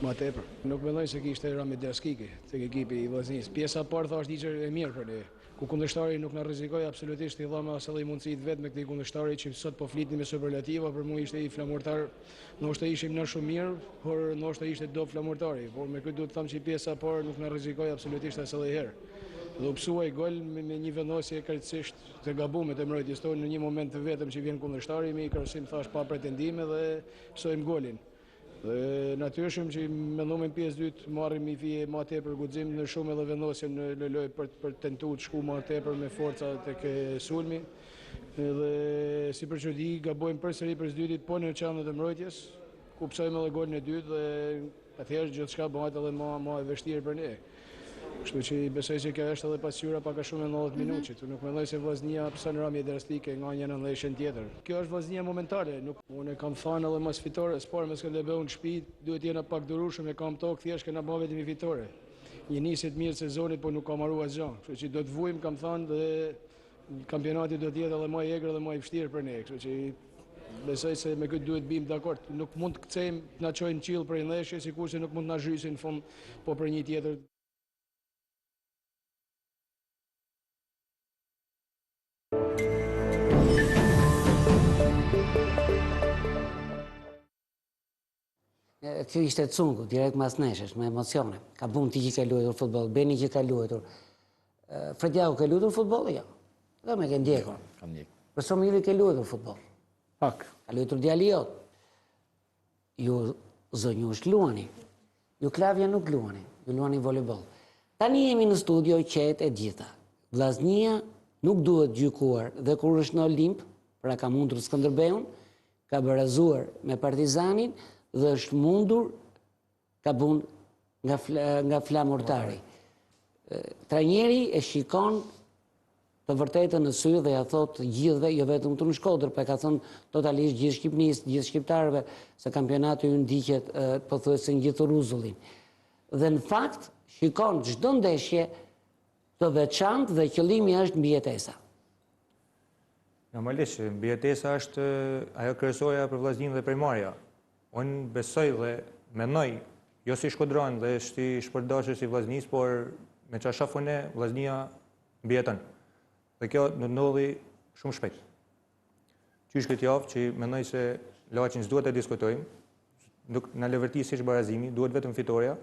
Speaker 9: ma tepër. Nuk mendoj se kishte rënie drastike tek ekipi i Vllaznisë. Pjesa e parë thashë ishte e mirë për ne. Ku kundërshtari nuk na rrezikoi absolutisht i dhamë as edhe një mundësi të vetme këtij kundërshtari që sot po flitni me superlativa, për mua ishte i Flamurtar, ndoshta ishim ne shumë mirë, por ndoshta ishte dobët Flamurtari, por me këtë duhet të them që pjesa e parë nuk na rrezikoi absolutisht as edhe një herë. Dhe u pësua një gol me, me një vendosje krejtësisht të gabume të mbrojtjes tonë në një moment të vetëm që vjen kundërshtari me një krosim thash pa pretendime dhe pësojmë golin. Dhe natyrshëm që mendojmë në pjesë dytë marrim një fije ma tepër guxim në shumë edhe vendosjen në, në lojë për për të tentuar të shku ma tepër me forca tek sulmi. Dhe si për çudi gabojmë përsëri për së dyti po në qendër të mbrojtjes, ku pësojmë edhe golin e dytë dhe atëherë gjithçka bëhet edhe ma ma e vështirë për ne. Kështu që besoj se kjo është edhe pasqyra pak a shumë e 90 minutëshit. Nuk mendoj se Vllaznia pëson rënie drastike nga njëra ndeshje në tjetër. Kjo është Vllaznia momentale, nuk unë e kam thënë edhe mas fitores, por me Skënderbeun në shtëpi duhet jena pak durueshëm e kam tokë thjesht kena bë vetëm një fitore. Një nisje të mirë të sezonit, por nuk ka mbaruar asgjë. Kështu që do të vujmë, kam thënë dhe Kampionati do të jetë edhe më i egër dhe më i vështirë për ne, kështu që besoj se me këtë duhet bim dakord. Nuk mund të kcejmë të na çojnë në qiell për një ndeshje, sikurse nuk mund të na zhysin në fund po për një tjetër.
Speaker 1: Kjo ishte Cungu, direkt mas ndeshjes, me emocione. Ka bun ti që ke luajtur futboll, Beni që ka luajtur. Frediaku ke luajtur futboll, jo? Dhe me ke ndjekur.
Speaker 7: Kam ndjekur.
Speaker 1: Profesor Miri ke luajtur futboll.
Speaker 2: Pak.
Speaker 1: Ka luajtur djali jot. Ju zonjush luani. Ju Klavja nuk luani. Ju luani volejboll. Tani jemi në studio qetë e gjitha. Vllaznia nuk duhet gjykuar dhe kur është në Olimp, pra ka mundur Skënderbeun, ka barazuar me Partizanin dhe është mundur ka bun nga, nga Flamurtari. Trajneri e shikon të vërtetën në sy dhe ja thotë gjithëve, jo vetëm këtu në Shkodër, po e ka thënë totalisht gjithë Shqipnisë, gjithë shqiptarëve, se kampionati ynë ndiqet pothuajse në gjithë rruzullin. Dhe në fakt, shikon çdo ndeshje të veçantë dhe qëllimi është mbijetesa.
Speaker 5: Normalisht, mbijetesa është ajo kryesorja për Vllazninë dhe primarja. Unë besoj dhe mendoj, jo si shkodran dhe si sportdashës i Vllaznisë, por me ça shof unë, Vllaznia mbijeton. Dhe kjo do të ndodhi shumë shpejt. Qysh këtë javë që mendoj se Laçin s'duhet të diskutojmë, nuk na leverdis hiç barazimi, duhet vetëm fitorja.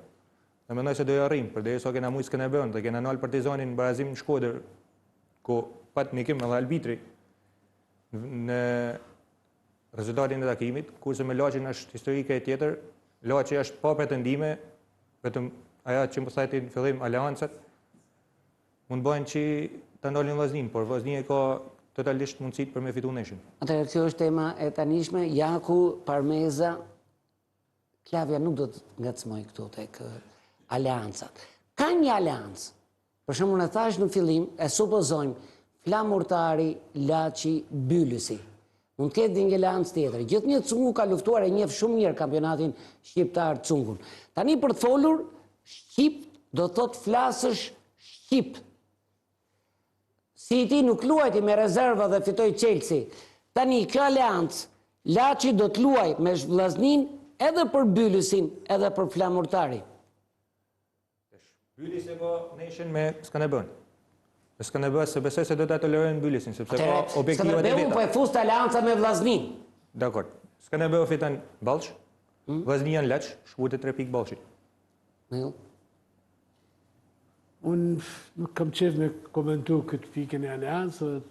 Speaker 5: Dhe mendoj se do ja arrijmë, përderisa kena mujt Skënderbeun dhe kena nalë Partizanin në barazim në Shkodër, ku pat ndikim edhe arbitri në rezultatin e takimit, kurse me Laçin është histori krejt tjetër, Laçi është pa pretendime, vetëm aja që më the ti në fillim aleancat, mund bëjnë që ta ndalin Vllazninë, por Vllaznia ka totalisht mundësitë për me fitu ndeshjen.
Speaker 1: Atëherë kjo është tema e tanishme, Jaku, Parmeza, Klavja nuk do të ngacmoj këtu tek aleancat. Ka një aleancë. Për shembull, e thashë në fillim, e supozojmë Flamurtari, Laçi, Bylysi. Mund të ketë dhe një aleancë tjetër. Gjithnjë Cungu ka luftuar e njeh shumë mirë kampionatin shqiptar Cungun. Tani për të folur shqip do të thotë flasësh shqip. City nuk luajti me rezerva dhe fitoi Chelsea. Tani kjo aleancë, Laçi do të luajë me Vllazninë edhe për Bylysin edhe për Flamurtarin.
Speaker 5: Bylisi e ka ndeshjen me Skënderbeun. Me Skënderbeu s'e besoj se do ta tolerojnë Bylysin, sepse ka objektivat
Speaker 1: e veta. Skënderbeu po e fus te aleanca me Vllazninë.
Speaker 5: Dakord. Skënderbeu fiton Ballsh, hmm? Vllaznia në Laç, shkëputet 3 pikë Ballshit.
Speaker 1: Jo.
Speaker 2: Unë nuk kam qejf me komentu këtë pikën e aleancës,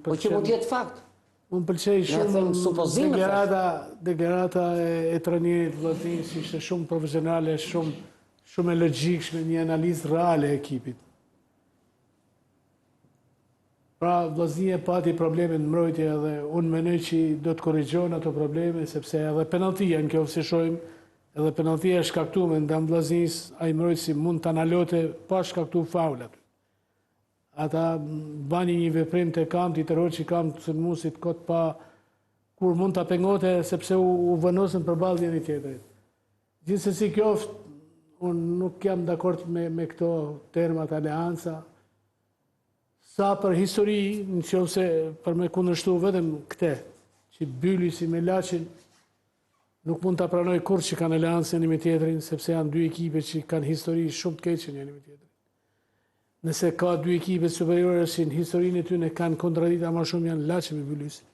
Speaker 1: Po që mund të jetë fakt.
Speaker 2: Mu më pëlqej shumë deklarata, deklarata e trajnerit Vllaznisë ishte shumë profesionale, shumë shumë e logjikshme, një analizë reale e ekipit. Pra, Vllaznia pati probleme në mbrojtje dhe unë mendoj që do të korrigjohen ato probleme, sepse edhe penalltia, në qoftë se shohim, edhe penalltia e shkaktume ndaj Vllaznisë, ai mbrojtësi mund ta ndalote pa shkaktu faul aty. Ata bani një veprim te kamët, i tërhoqi kamët sulmuesit kot pa kur mund ta pengote sepse u, u vënosën përballë njëri tjetrit. Gjithsesi qoftë, unë nuk jam dakord me, me këto termat aleanca, Sa për histori, në qoftë se për me kundërshtu vetëm këte, që Bylisi me Laçin, nuk mund ta pranoj kurrë që kanë aleancë njëri me tjetrin, sepse janë dy ekipe që kanë histori shumë të keqe njëri me tjetrin. Nëse ka dy ekipe superiore që në historinë e tyre kanë kontradita më shumë janë Laçi me Bylysin.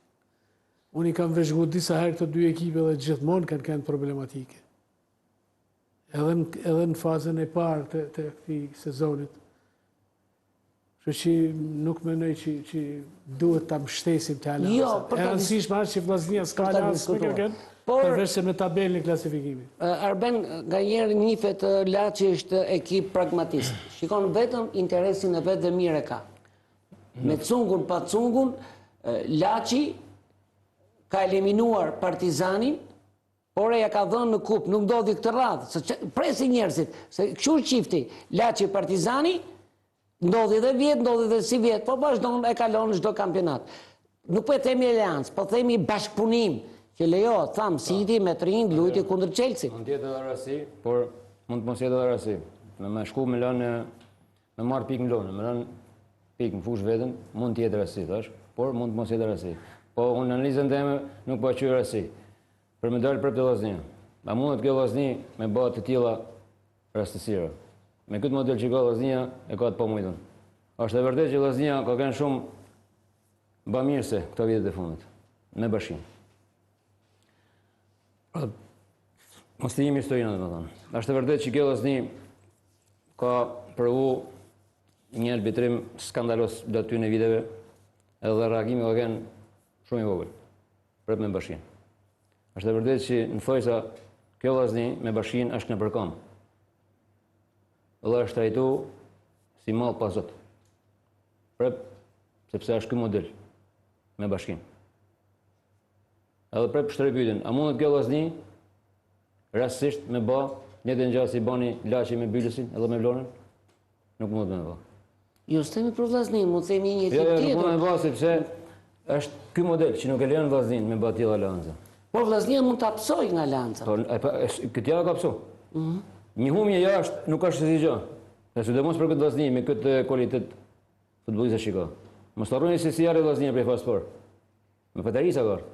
Speaker 2: Unë i kam vëzhgu disa herë këto dy ekipe dhe gjithmonë kanë qenë problematike. Edhe në, edhe në fazën e parë të, të këtij sezonit. Kështu që nuk mendoj që, që duhet ta mbështesim te aleanca.
Speaker 1: Jo, për
Speaker 2: ta rëndësishme është që Vllaznia s'ka aleancë me kërkën,
Speaker 1: por
Speaker 2: përveç se me tabelën e klasifikimit.
Speaker 1: Arben, nganjëherë njihet Laçi është ekip pragmatist. Shikon vetëm interesin e vet dhe mirë e ka. Me cungun pa cungun, Laçi ka eliminuar Partizanin, Por e ja ka dhënë në kupë, nuk ndodhi këtë radhë, se presin njerëzit, se kështu është çifti, Laçi Partizani, ndodhi dhe vjet, ndodhi dhe sivjet, po vazhdon e kalon çdo kampionat. Nuk po e themi aleancë, po themi bashkëpunim, që lejohet, thamë, City me të rinj luajti kundër
Speaker 4: Chelsea. Mund të jetë edhe rastësi, por mund të mos jetë edhe rastësi. Me me shku me lënë me marr pikë në Vlorë, me lënë pikë në fushë vetëm, mund të jetë rastësi, thash, por mund të mos jetë rastësi. Po unë në analizën teme nuk po e quaj rastësi. Për me dalë prapë te Vllaznia. A mundet kjo Vllazni me ba të tilla rastësira? Me këtë model që ka Vllaznia, e ka të pamujtun. Është e vërtetë që Vllaznia ka qenë shumë bamirëse këto vitet e fundit, me bashkinë. Pra, mos të jemi historinë, domethënë. Është e vërtetë që kjo Vllazni ka provu një arbitrim skandaloz gjatë këtyne viteve, edhe reagimi ka qenë shumë i vogël. Prapë me bashkinë. Është e vërtetë që në thonjëza kjo Vllazni me bashkinë është nëpër këmbë. Dhe është trajtu si mall pa zot. Prapë, sepse është ky model me bashkinë. Edhe prapë shtroj pyetjen, a mundet kjo Vllazni rastësisht me ba njëjtën gjë si bani Laçi me Bylisin edhe me Vlorën? Nuk mundet me ba.
Speaker 1: Jo, s'themi për Vllazninë, mund të themi një ekip
Speaker 4: jo, jo,
Speaker 1: tjetër.
Speaker 4: Jo, nuk mund me ba, sepse është ky model që nuk e lejon Vllazninë me ba tilla aleanca.
Speaker 1: Por Vllaznia mund ta pësojë nga aleanca.
Speaker 4: Po, këtë javë ka pësu. Mhm. Një humje jashtë nuk është si gjë. E sidomos për këtë Vllazni me këtë kualitet futbollista që ka. Mos harroni se si ardhi Vllaznia prej fazës parë. Me patarisa ka ardhur.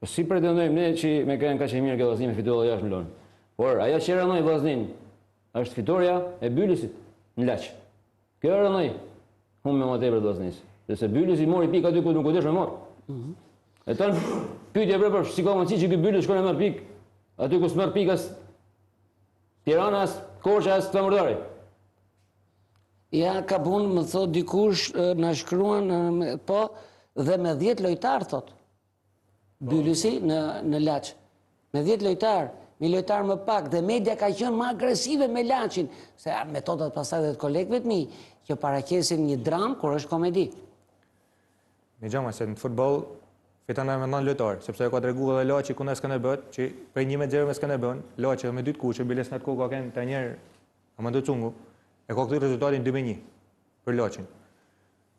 Speaker 4: Po si pretendojmë ne që me kënë kaq e mirë kjo Vllazni me fitu edhe jashtë në Vlorë. Por ajo që e rëndoi Vllazninë është fitorja e Bylisit në Laç. Kjo e rëndoi humbjen më tepër të Vllaznisë. Sepse Bylisi mori pikë aty ku nuk u desh me marr. Mm -hmm. E tani pyetja prapë është si ka mundësi që ky Bylis shkon e merr pikë aty ku s'merr pikë as Tirana as Korça as Flamurtari.
Speaker 1: Ja, ka bun, më thot dikush, na shkruan, po, dhe me 10 lojtarë, thot. Bylisi në në Laç. Me 10 lojtarë, me lojtar më pak dhe media ka qenë më agresive me Laçin, se janë metodat pastaj dhe të kolegëve të mi që paraqesin një dramë kur është komedi.
Speaker 5: Një gjë se në futboll fiton edhe me nëntë lojtarë, sepse e ka tregu edhe Laçi kundër Skënderbeut, që prej 1-0 me Skënderbeun, Laçi edhe me dy të kuqe, biles në atë kohë ka qenë trajner Armando Cungu, e ka kthy rezultatin 2-1 për Laçin.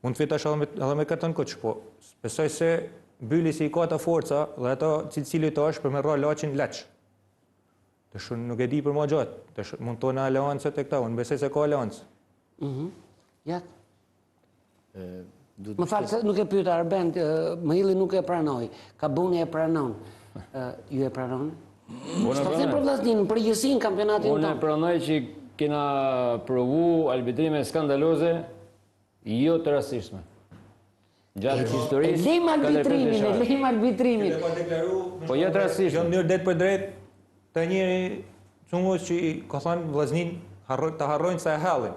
Speaker 5: Mund të fitosh edhe me, edhe me karton kuq, po besoj se Bylisi i ka ato forca dhe ato cilësi lojtarësh për me rra Laçin Laç. Tash unë nuk e di për ma gjatë, tash mund të thonë aleancët e këta, unë besoj se ka aleancë.
Speaker 1: Mhm. Ja. Më fal se nuk e pyeta Arben, Mëhilli nuk e pranoi. Kabuni e pranon. Ju e pranoni? Unë e pranoj. Për Vllazninë, në përgjithësi në kampionatin
Speaker 4: tonë. Unë e pranoj që kena provu arbitrime skandaloze jo të rastësishme. Gjatë historisë...
Speaker 1: E lejmë arbitrimin, e lejmë arbitrimin.
Speaker 4: Po jo të rastësishme.
Speaker 5: Jo në mënyrë drejtpërdrejt, trajneri Cungu që ka thonë Vllazninë, ta harrojnë se e hallin.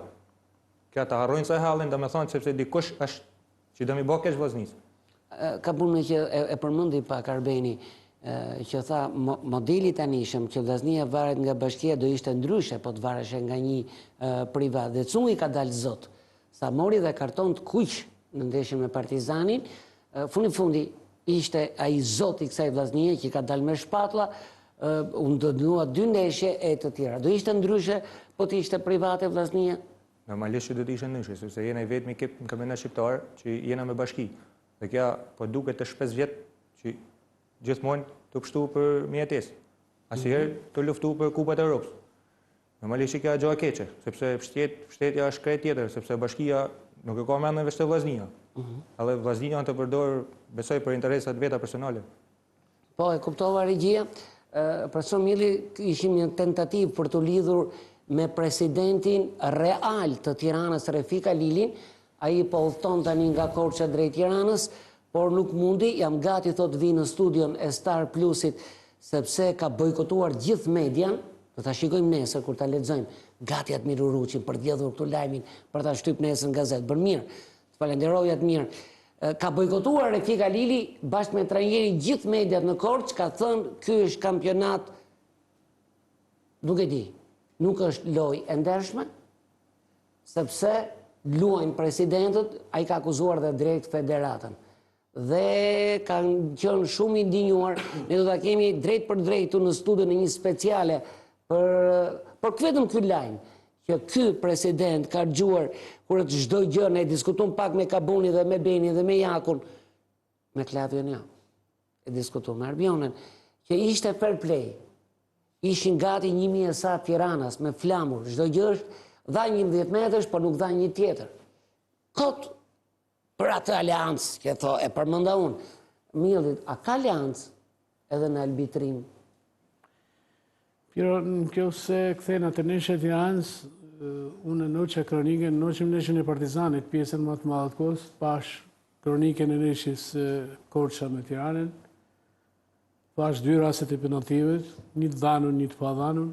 Speaker 5: Kjo ta harrojnë se e hallin, domethonë sepse dikush është që do mi bo keq Vllaznisë.
Speaker 1: Ka punë që e përmendi pak Arbeni, që tha modeli i tanishëm që Vllaznia varet nga bashkia do ishte ndryshe, po të vareshe nga një privat. Dhe Cungu i ka dalë zot. Sa mori dhe karton të kuq në ndeshjen me Partizanin, fundi fundi ishte ai zoti i kësaj Vllaznie që ka dalë me shpatlla, u dënua dy ndeshje e të tjera. Do ishte ndryshe po të ishte private Vllaznia?
Speaker 5: Normalisht që do të ishte ndryshe, sepse jena i vetmi ekip në kampionat shqiptar që jena me bashki. Dhe kjo po duket tash 5 vjet që gjithmonë tu pshtu për mbijetesë. Asnjëherë mhm. tu luftu për kupat e Europës. Normalisht që kjo është gjë e keqe, sepse mbështetja është krejt tjetër, sepse bashkia nuk e ka mendjen veç te Vllaznia. Mhm. Edhe Vllaznia janë tu përdor, besoj për interesat veta personale.
Speaker 1: Po, e kuptova regjia. Profesor Mili, ishim një tentativë për t'u lidhur me presidentin real të Tiranës, Refik Halilin. Ai po udhëton tani nga Korça drejt Tiranës, por nuk mundi, jam gati thotë vij në studion e Star Plusit, sepse ka bojkotuar gjithë median, do ta shikojmë nesër kur ta lexojmë, gati Admir Uruçin për të vjedhur këtu lajmin, për ta shtyp nesër në gazetë. Bën mirë. Të falenderoj Admir. Ka bojkotuar Refik Halili bashkë me trajnerin gjithë mediat në Korçë, ka thënë ky është kampionat nuk e di. Nuk është lojë e ndershme, sepse luajnë presidentët, ai ka akuzuar dhe drejt federatën. Dhe ka qenë shumë i indinjuar, ne do ta kemi drejtpërdrejt këtu në studio në një speciale për, për vetëm ky lajm, që ky president ka rrëzuar kur çdo gjë, ne diskutum pak me Kabunin dhe me Benin dhe me Jakun, me Klavion jo, e diskutum me Arbionen, që ishte fair play, ishin gati 1000 e sa tiranas me flamur, çdo gjë është, dha 11 metërsh, por nuk dha një tjetër. Kot për atë aleancë, që tho, e përmenda unë, Millit, a ka aleancë edhe në arbitrim?
Speaker 2: Piro, në qoftë se kthehena te ndeshja e Tiranës, unë e ndoqa kronikën, ndoqëm ndeshjen e Partizanit, pjesën më të madhe të kohës, pash kronikën e ndeshjes Korça me Tiranën, pash dy rastet e penalltive, një të dhanun, një të padhanun,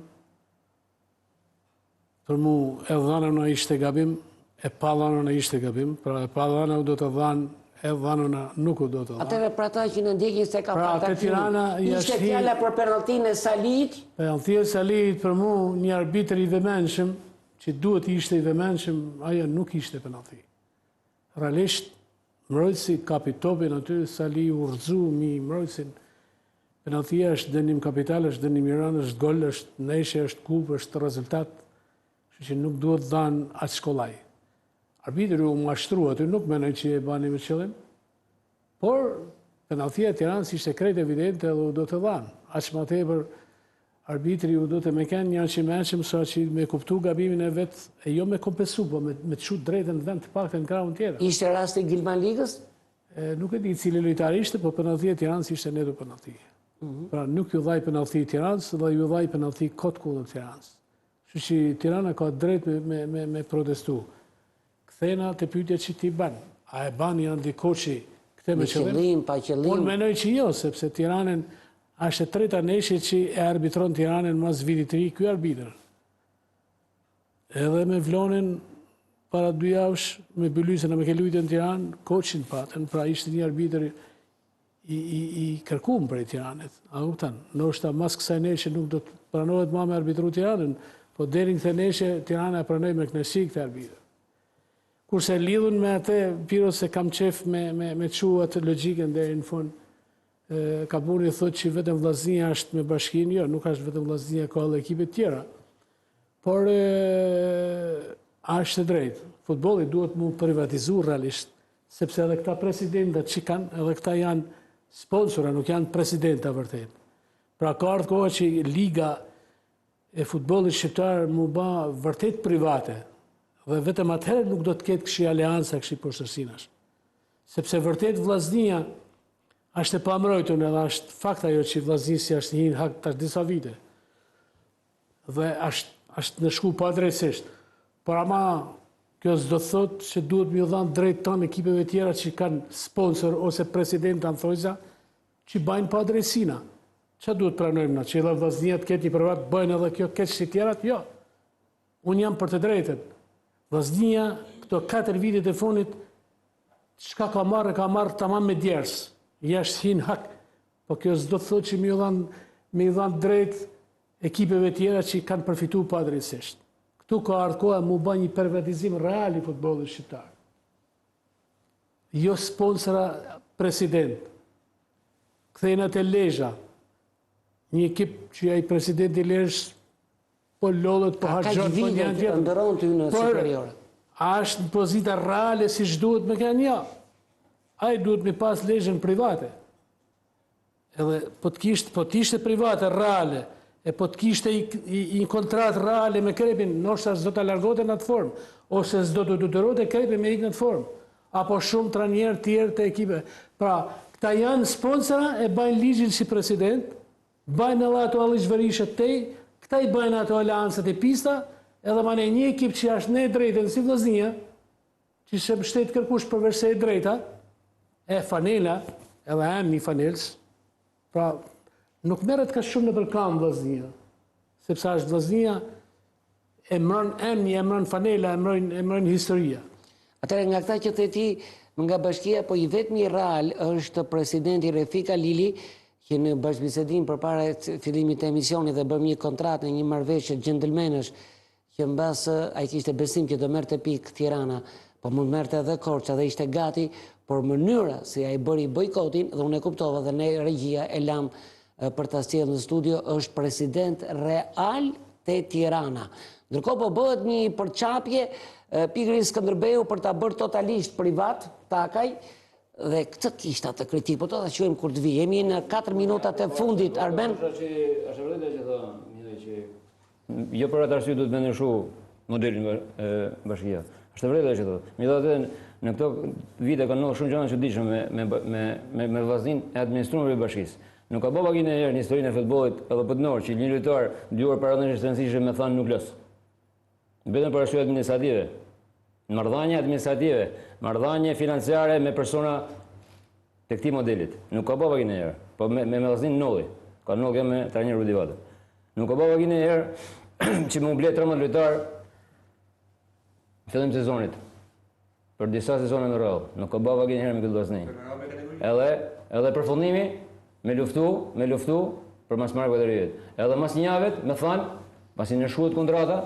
Speaker 2: Për mu e dhanuna ishte gabim, e padhanuna ishte gabim, pra e padhana u do të dhanë, e dhanuna nuk u do të dhanë.
Speaker 1: Atëherë për ata që na ndjekin se ka pra, pak Tirana ishte fjala për penalltinë e Salit?
Speaker 2: Penalltia e Salit për mu një arbitër i vëmendshëm, që duhet ishte i vëmendshëm, ajo nuk ishte penallti. Realisht, mbrojtësi kapi topin aty, Sali u rrëzu mi mbrojtësin. Penalltia është dënim kapital, është dënim i rëndë, është gol, është ndeshje, është kupë, është rezultat, kështu që nuk duhet dhanë aq kollaj. Arbitri u mashtru aty, nuk mendoj që e bani me qëllim, por penalltia e Tiranës ishte krejt evidente dhe u do të dhanë. Aq ma tepër arbitri u do të me kenë një aq i mençëm sa që me kuptu gabimin e vet, e jo me kompensu, po me, me të çu drejtën në vend të paktën në krahun tjetër.
Speaker 1: Ishte rasti i Gilman Ligës?
Speaker 2: Nuk e di cili lojtar ishte, po penalltia e Tiranës ishte neto penallti. Mhm. Pra nuk ju dha penallti Tiranës dhe ju dha penallti kot kundër Tiranës. Kështu që Tirana ka drejt me, me, me, me protestu. Kthehena te pyetja që ti ban. A e bani Andi Koçi këtë me
Speaker 1: qëllim? qëllim, pa qëllim.
Speaker 2: Unë mendoj që jo, sepse Tiranën është e treta ndeshje që e arbitron Tiranën mas vitit të ri ky arbitër. Edhe me Vlonën para dy javësh me Bylysin me ke lujtë në Tiranë, Koçin patën, pra ishte një arbitër i, i, i kërkum prej Tiranit. A kupton? Ndoshta mas kësaj ndeshje nuk do të pranohet ma me arbitru Tiranën, po deri në këtë ndeshje Tirana e pranoi me kënaqësi këtë arbitër. Kurse lidhun me atë, Piro se kam qef me, me, me çu atë logjikën deri në fund, Kabuni thotë që vetëm Vllaznia është me bashkinë, jo, nuk është vetëm Vllaznia, ka edhe ekipe tjera. Por a është e drejtë? Futbolli duhet mu privatizu realisht, sepse edhe këta presidentat që kanë, edhe këta janë sponsora, nuk janë presidenta vërtet. Pra ka ardhë koha që liga e futbollit shqiptar mu ba vërtet private dhe vetëm atëherë nuk do të ketë kësi aleanca, kësi poshtërsinash. Sepse vërtet Vllaznia është e pambrojtun edhe është fakt ajo që Vllaznisë i është hi n'hak tash disa vite. Dhe është, është ndëshku padrejtësisht. Por ama kjo s'do të thotë që duhet me ju dhanë drejt tanë ekipeve tjera që kanë sponsor ose presidenta në thojza, Që bajnë padrejtësina. Ça duhet pranojmë na, që edhe Vllaznia të ketë një privat, bëjnë edhe kjo keq si tjerat? Jo. Unë jam për të drejtën. Vllaznia këto 4 vitet e fundit çka ka marrë, ka marrë tamam me djersë. I është hi n'hak. Po kjo s'do të thotë që me ju dhanë me i dhanë drejt ekipeve tjera që kanë përfitu padrejtësisht. Këtu ka ardhë koha mu ba një privatizim real i futbollit shqiptar. Jo sponsora president. Kthehena te Lezha. Një ekip që ai presidenti i Lezhës po lodhet, po harxhon, po një
Speaker 1: tjetër. Ëndërron ty në superiore.
Speaker 2: A është në pozita reale siç duhet me kenë? Jo. Ai duhet me pas Lezhën private. Edhe po të kishte, po të ishte private reale, e po të kishte një kontratë reale me Krepin, ndoshta s'do ta largonte në atë formë, ose s'do të detyronte Krepin me ikë në atë formë, apo shumë trajnerë tjerë të ekipe. Pra, këta janë sponsora e bajnë ligjin si president, bajnë edhe ato allishverishet tej, këta i bajnë ato aleancat e pista, edhe manej një ekip që është në drejtën si Vllaznia, Që s'e mbështet kërkush përveç se e drejta, e fanela, edhe emni i fanelës, pra nuk merret kaq shumë nëpër kamë Vllaznia, sepse është Vllaznia e mbron emni, e mbron fanela, e mbron, e mbron historia.
Speaker 1: Atëherë nga këta që the ti nga bashkia, po i vetmi real është presidenti Refik Halili, që në bashkëbisedim përpara fillimit të emisionit dhe bërë një kontratë në një marrëveshje xhentëlmenësh që mbase ai kishte besim që do merrte pikë Tirana, po mund merrte edhe Korça dhe ishte gati, por mënyra si ai bëri bojkotin dhe unë e kuptova dhe ne regjia e lamë për ta sjellë në studio është president real te Tirana. Ndërkohë po bëhet një përçapje pikërisht Skënderbeu për ta bërë totalisht privat Takaj dhe këtë kishte atë kritikë, po do ta quajmë kur të vijë. Jemi në 4 minutat e fundit, Arben.
Speaker 4: Është e vërtetë që thonë, që Jo për atë arsye duhet me ndryshu modelin e bashkia. Është e vërtetë ajo që thotë. Megjithatë në këto vite kanë ndodhur shumë gjëra të çuditshme me me me me me Vllazninë e administruar prej bashkisë. Nuk ka bërë vaki ndonjëherë në historinë e futbollit edhe botnor që një lojtar dy orë para ndeshjes të rëndësishme me thanë nuk lus. Vetëm për arsye administrative. Marrëdhënie administrative, marrëdhënie financiare me persona të këtij modelit. Nuk ka bërë vaki ndonjëherë. Po me me Vllazninë ndodhi. Ka ndodhur kjo me trajner Rudi Vatën. Nuk ka bërë vaki ndonjëherë që me u ble 13 lojtarë në fillim të sezonit. Për disa sezone me radhë. Nuk ka bërë vaki ndonjëherë me këtë Vllazni. Edhe edhe përfundimi me luftu, me luftu për mos marrë kategoritë. Edhe mas një javet me thanë, pasi nënshkruhet kontrata,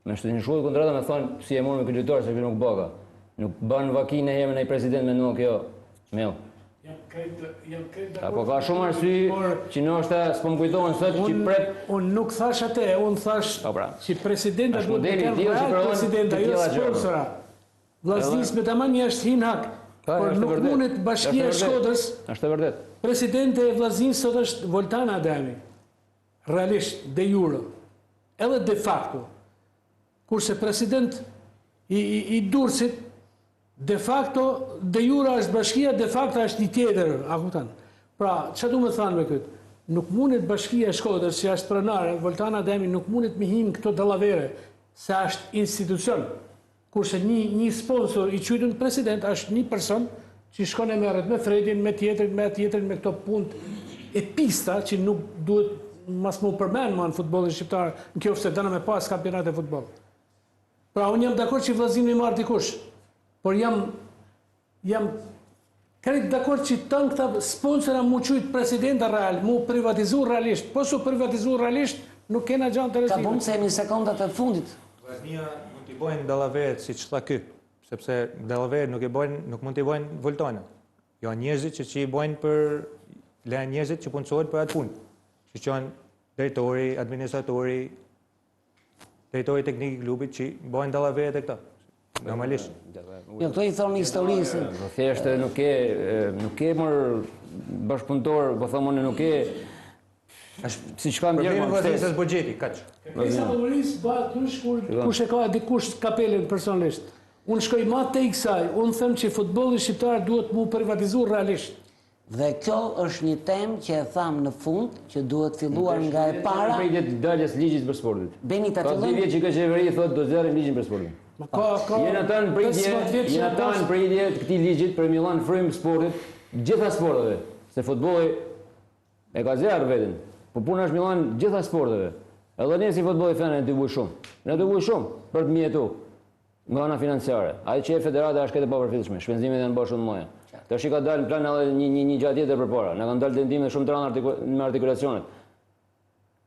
Speaker 4: Me nënshkruhet kontrata me thanë si e morë me këtë lojtar se kjo nuk baka. Nuk ban vaki ndonjëherë me një president me në kjo. Me jo.
Speaker 2: Jam krejt jam krejt dakord.
Speaker 4: Apo ka shumë arsye që ndoshta s'po më kujtohen sot që prep.
Speaker 2: Unë nuk thash atë, unë thash
Speaker 4: po, pra.
Speaker 2: që presidenta duhet të ketë real presidenta, jo sponsora. Vllaznisë me tamam i është hi n'hak.
Speaker 4: Po,
Speaker 2: por nuk mundet bashkia e Shkodrës.
Speaker 4: Është e vërtetë.
Speaker 2: Presidente e Vllaznisë sot është Voltana Ademi. Realisht, de jure, edhe de facto, kurse president i, i, i Durrësit, de facto, de jure është bashkia, de facto është një tjetër, a kupton? Pra, ça du me thanë me këtë? Nuk mundet bashkia e Shkodrës, që është pronare, Voltana Ademi, nuk mundet me hi n'këto dallavere, se është institucion. Kurse një një sponsor i quajtur president është një person që shkon e merret me Fredin, me tjetrin, me tjetrin, me këto punë e pista që nuk duhet mas mu përmend ma në futbollin shqiptar, në qoftë se dona me pas kampionat e futbollit. Pra unë jam dakord që Vllazninë me marrë dikush, por jam Jam krejt dakord që tanë këta sponsora mu qujt presidenta real, mu privatizu realisht, po s'u privatizu realisht, nuk kena gja të
Speaker 1: Ka bun se jemi sekondat e fundit.
Speaker 5: Vllaznia mund t'i bojnë dallaveret siç tha ky. Sepse dallaveret nuk i bojnë, nuk mund t'i bojnë voltona. Janë njerëzit që që i bojnë për, janë njerëzit që punësohen për atë punë. Që që janë drejtori, administratori, drejtori teknik i klubit që bojnë dallaveret e këta. Normalisht.
Speaker 1: Jo, këto i thonë historisë.
Speaker 4: Po thjesht nuk ke nuk ke më bashkëpunëtor, po them unë nuk ke është siç kam
Speaker 5: bjerë më vështirë. Problemi është buxheti, kaq.
Speaker 2: Kërkesa e llogarisë bëhet ndryshe kur kush e ka dikush kapelen personalisht. Unë shkoj ma tej kësaj, unë them që futbolli shqiptar duhet mu privatizu realisht.
Speaker 1: Dhe kjo është një temë që e thamë në fund, që duhet filluar nga e para.
Speaker 4: Prej të daljes ligjit për sportit.
Speaker 1: Beni ta
Speaker 4: fillojmë. Ka dy vjet që kjo qeveri thotë do nxjerrim ligjin për sportin.
Speaker 2: Ka ka
Speaker 4: Jena tanë në pritje, jena tanë në pritje të këtij ligjit për me i dhanë frymë sportit, gjitha sporteve, se futbolli e ka zjarr veten. Po puna është me i dhanë gjitha sporteve. Edhe ne si futbolli femna jena tu vujt shumë. Jena tu vujt shumë për të mbijetu. Nga ana financiare, ajo që e federata është krejt e papërfillshme, shpenzimet janë bërë shumë të mëdha. Tash i ka dalë në plan edhe një një një gjë tjetër përpara. Na kanë dalë dëmtime shumë të rënda me artikulacionet.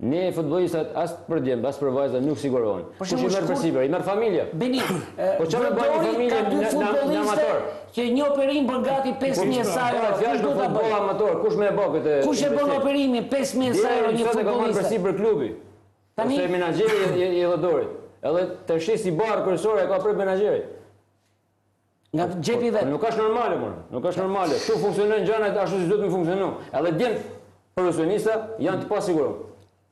Speaker 4: Ne futbollistat as për djem, as për vajza nuk sigurohen. Kush i merr përsipër? I merr familja.
Speaker 1: Beni,
Speaker 4: po çfarë bën një familje në në amator?
Speaker 1: Që një operim për gati 5000 sa euro,
Speaker 4: kush do ta bëjë? Amator, kush më e bën këtë?
Speaker 1: Kush e bën operimin 5000 sa euro një futbollist?
Speaker 4: Deri përsipër klubi.
Speaker 1: Tani
Speaker 4: Ose menaxheri i i Dhodorit. Edhe tashi si barrë kryesore e ka prap menaxheri.
Speaker 1: Nga po, xhepi
Speaker 4: po, vet. Nuk është normale më, nuk është normale. Ktu funksionojnë gjërat ashtu siç duhet me funksionu. Edhe djemt profesionista janë të pasiguruar.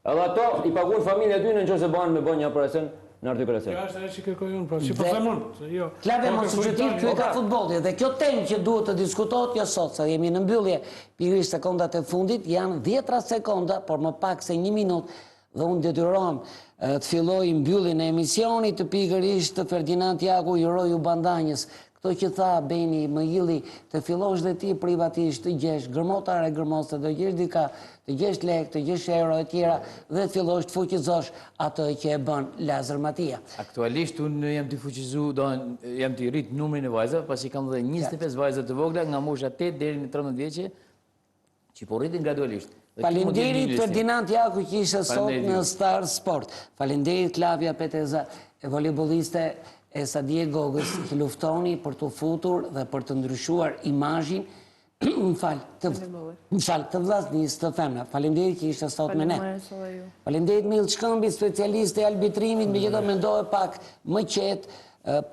Speaker 4: Edhe ato i paguan familja e tyre nëse bën me bën një operacion në
Speaker 2: artikulacion. Kjo është ajo që kërkoj unë, po si po them unë, se jo.
Speaker 1: Klave po mos u çudit, ky e ka futbolli dhe kjo temë që duhet të diskutohet jo sot, se jemi në mbyllje, pikërisht sekondat e fundit janë dhjetra sekonda, por më pak se një minutë Dhe unë detyrohem të filloj mbylljen e emisionit të pikërisht të Ferdinand Jaku i uroj Bandanjës. Këto që tha Beni Mëhilli, të fillosh dhe ti privatisht të gjesh gërmotare gërmose, të gjesh dika, të gjesh lek, të gjesh euro e tjera dhe të fillosh të fuqizosh atë që e bën Lazër Matia.
Speaker 7: Aktualisht unë jam tu fuqizu, do jam tu rrit numrin e vajzave, pasi kam dhe 25 vajza të vogla nga mosha 8 deri në 13 vjeçe, që po rriten gradualisht.
Speaker 1: Faleminderit Ferdinand Jaku që ishe sot në Star Sport. Faleminderit Klavia Peteza, e volejbolliste e Sadije Gogës që luftoni për të futur dhe për të ndryshuar imazhin më fal, të më fal, të Vllaznisë të femra. Faleminderit që ishe sot me ne. Faleminderit Mil Shkëmbi, specialist i arbitrimit, megjithatë mendohe pak më qetë,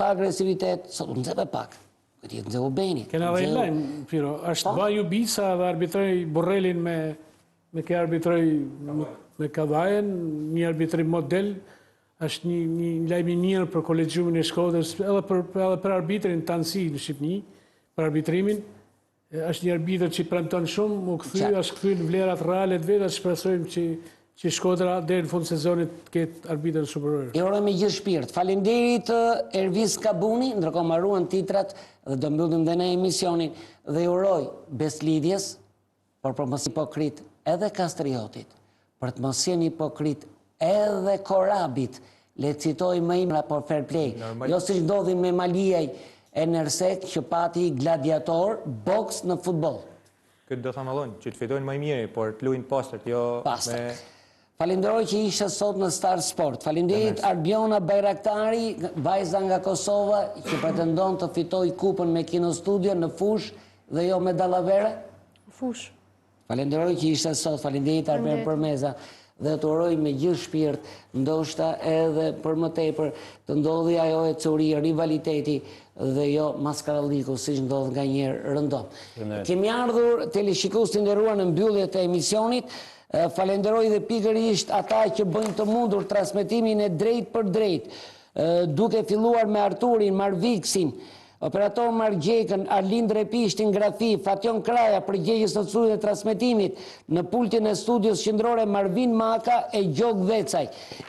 Speaker 1: pa agresivitet, sot u nxeve pak. Këtë jetë nxeu Beni.
Speaker 2: Kena dhe një lajm, Piro, është po? ba Jubisa dhe arbitroi Burrelin me, me ke arbitroi me Kavajën, një arbitrim model, është një, një lajm i mirë për kolegjiumin e Shkodrës, edhe për, edhe për arbitrin tanësi në Shqipni, për arbitrimin, Është një arbitër që premton shumë, u kthy, është kthy në vlerat reale të veta, shpresojmë që që Shkodra deri në fund sezonit të ketë arbitër superior.
Speaker 1: I uroj me gjithë shpirt. Faleminderit Ervis Kabuni, ndërkohë mbaruan titrat dhe do mbyllim dhe ne emisionin dhe i uroj Besëlidhjes, por për mos hipokrit edhe Kastriotit, për të mos qenë hipokrit edhe Korabit, le të fitojë më i mira por fair play, jo siç ndodhi me Maliaj e Ersek që pati gladiator boks në futboll.
Speaker 5: Këtë do them edhe unë, që të fitojnë më i miri, por të luajnë pastër, jo me
Speaker 1: Falenderoj që ishe sot në Star Sport. Faleminderit Arbiona Bajraktari, vajza nga Kosova që pretendon të fitojë kupën me Kino Studio në fushë dhe jo me dallavere.
Speaker 3: Fushë.
Speaker 1: Falenderoj që ishe sot, faleminderit Arben Përmeza dhe të uroj me gjithë shpirt, ndoshta edhe për më tepër të ndodhi ajo ecuri rivaliteti dhe jo maskaralliku siç ndodh nganjëherë rëndom. Kemi ardhur teleshikues të nderuar në mbyllje të emisionit. Falenderoj dhe pikërisht ata që bëjnë të mundur transmetimin e drejtpërdrejtë, duke filluar me Arturin, Marviksin, Operator Margjekën, Arlind Repishtin, grafi, Fatjon Kraja, përgjegjës në studion e transmetimit, në pultin e studios qendrore Marvin Maka e Gjok Vecaj.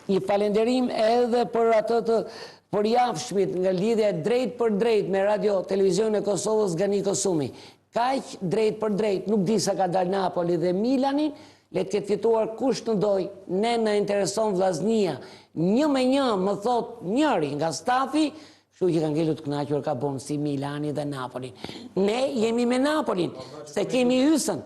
Speaker 1: Një falenderim edhe për atë të përjavshmit nga lidhja e drejtpërdrejtë me Radio Televizionin e Kosovës Gani Kosumi. Kaq drejtpërdrejt, nuk di sa ka dalë Napoli dhe Milanin, le të ketë fituar kush të dojë, ne na intereson Vllaznia. Një me një, më thotë njëri nga stafi, Kështu që kanë ngelur të kënaqur ka bon si Milani dhe Napolin. Ne jemi me Napolin, se kemi Hysën.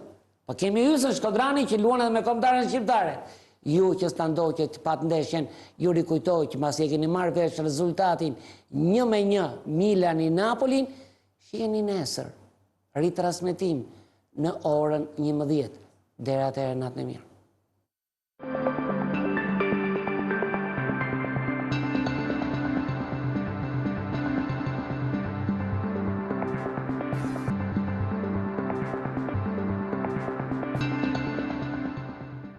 Speaker 1: Po kemi Hysën shkodrani që luan edhe me kombëtaren shqiptare. Ju që s'na ndoqët që patë ndeshjen, ju rikujtoj që masi e keni marrë vesh rezultatin 1 me 1 Milani Napolin, shiheni nesër, ritransmetim në orën 11. Deri atëherë natën e mirë.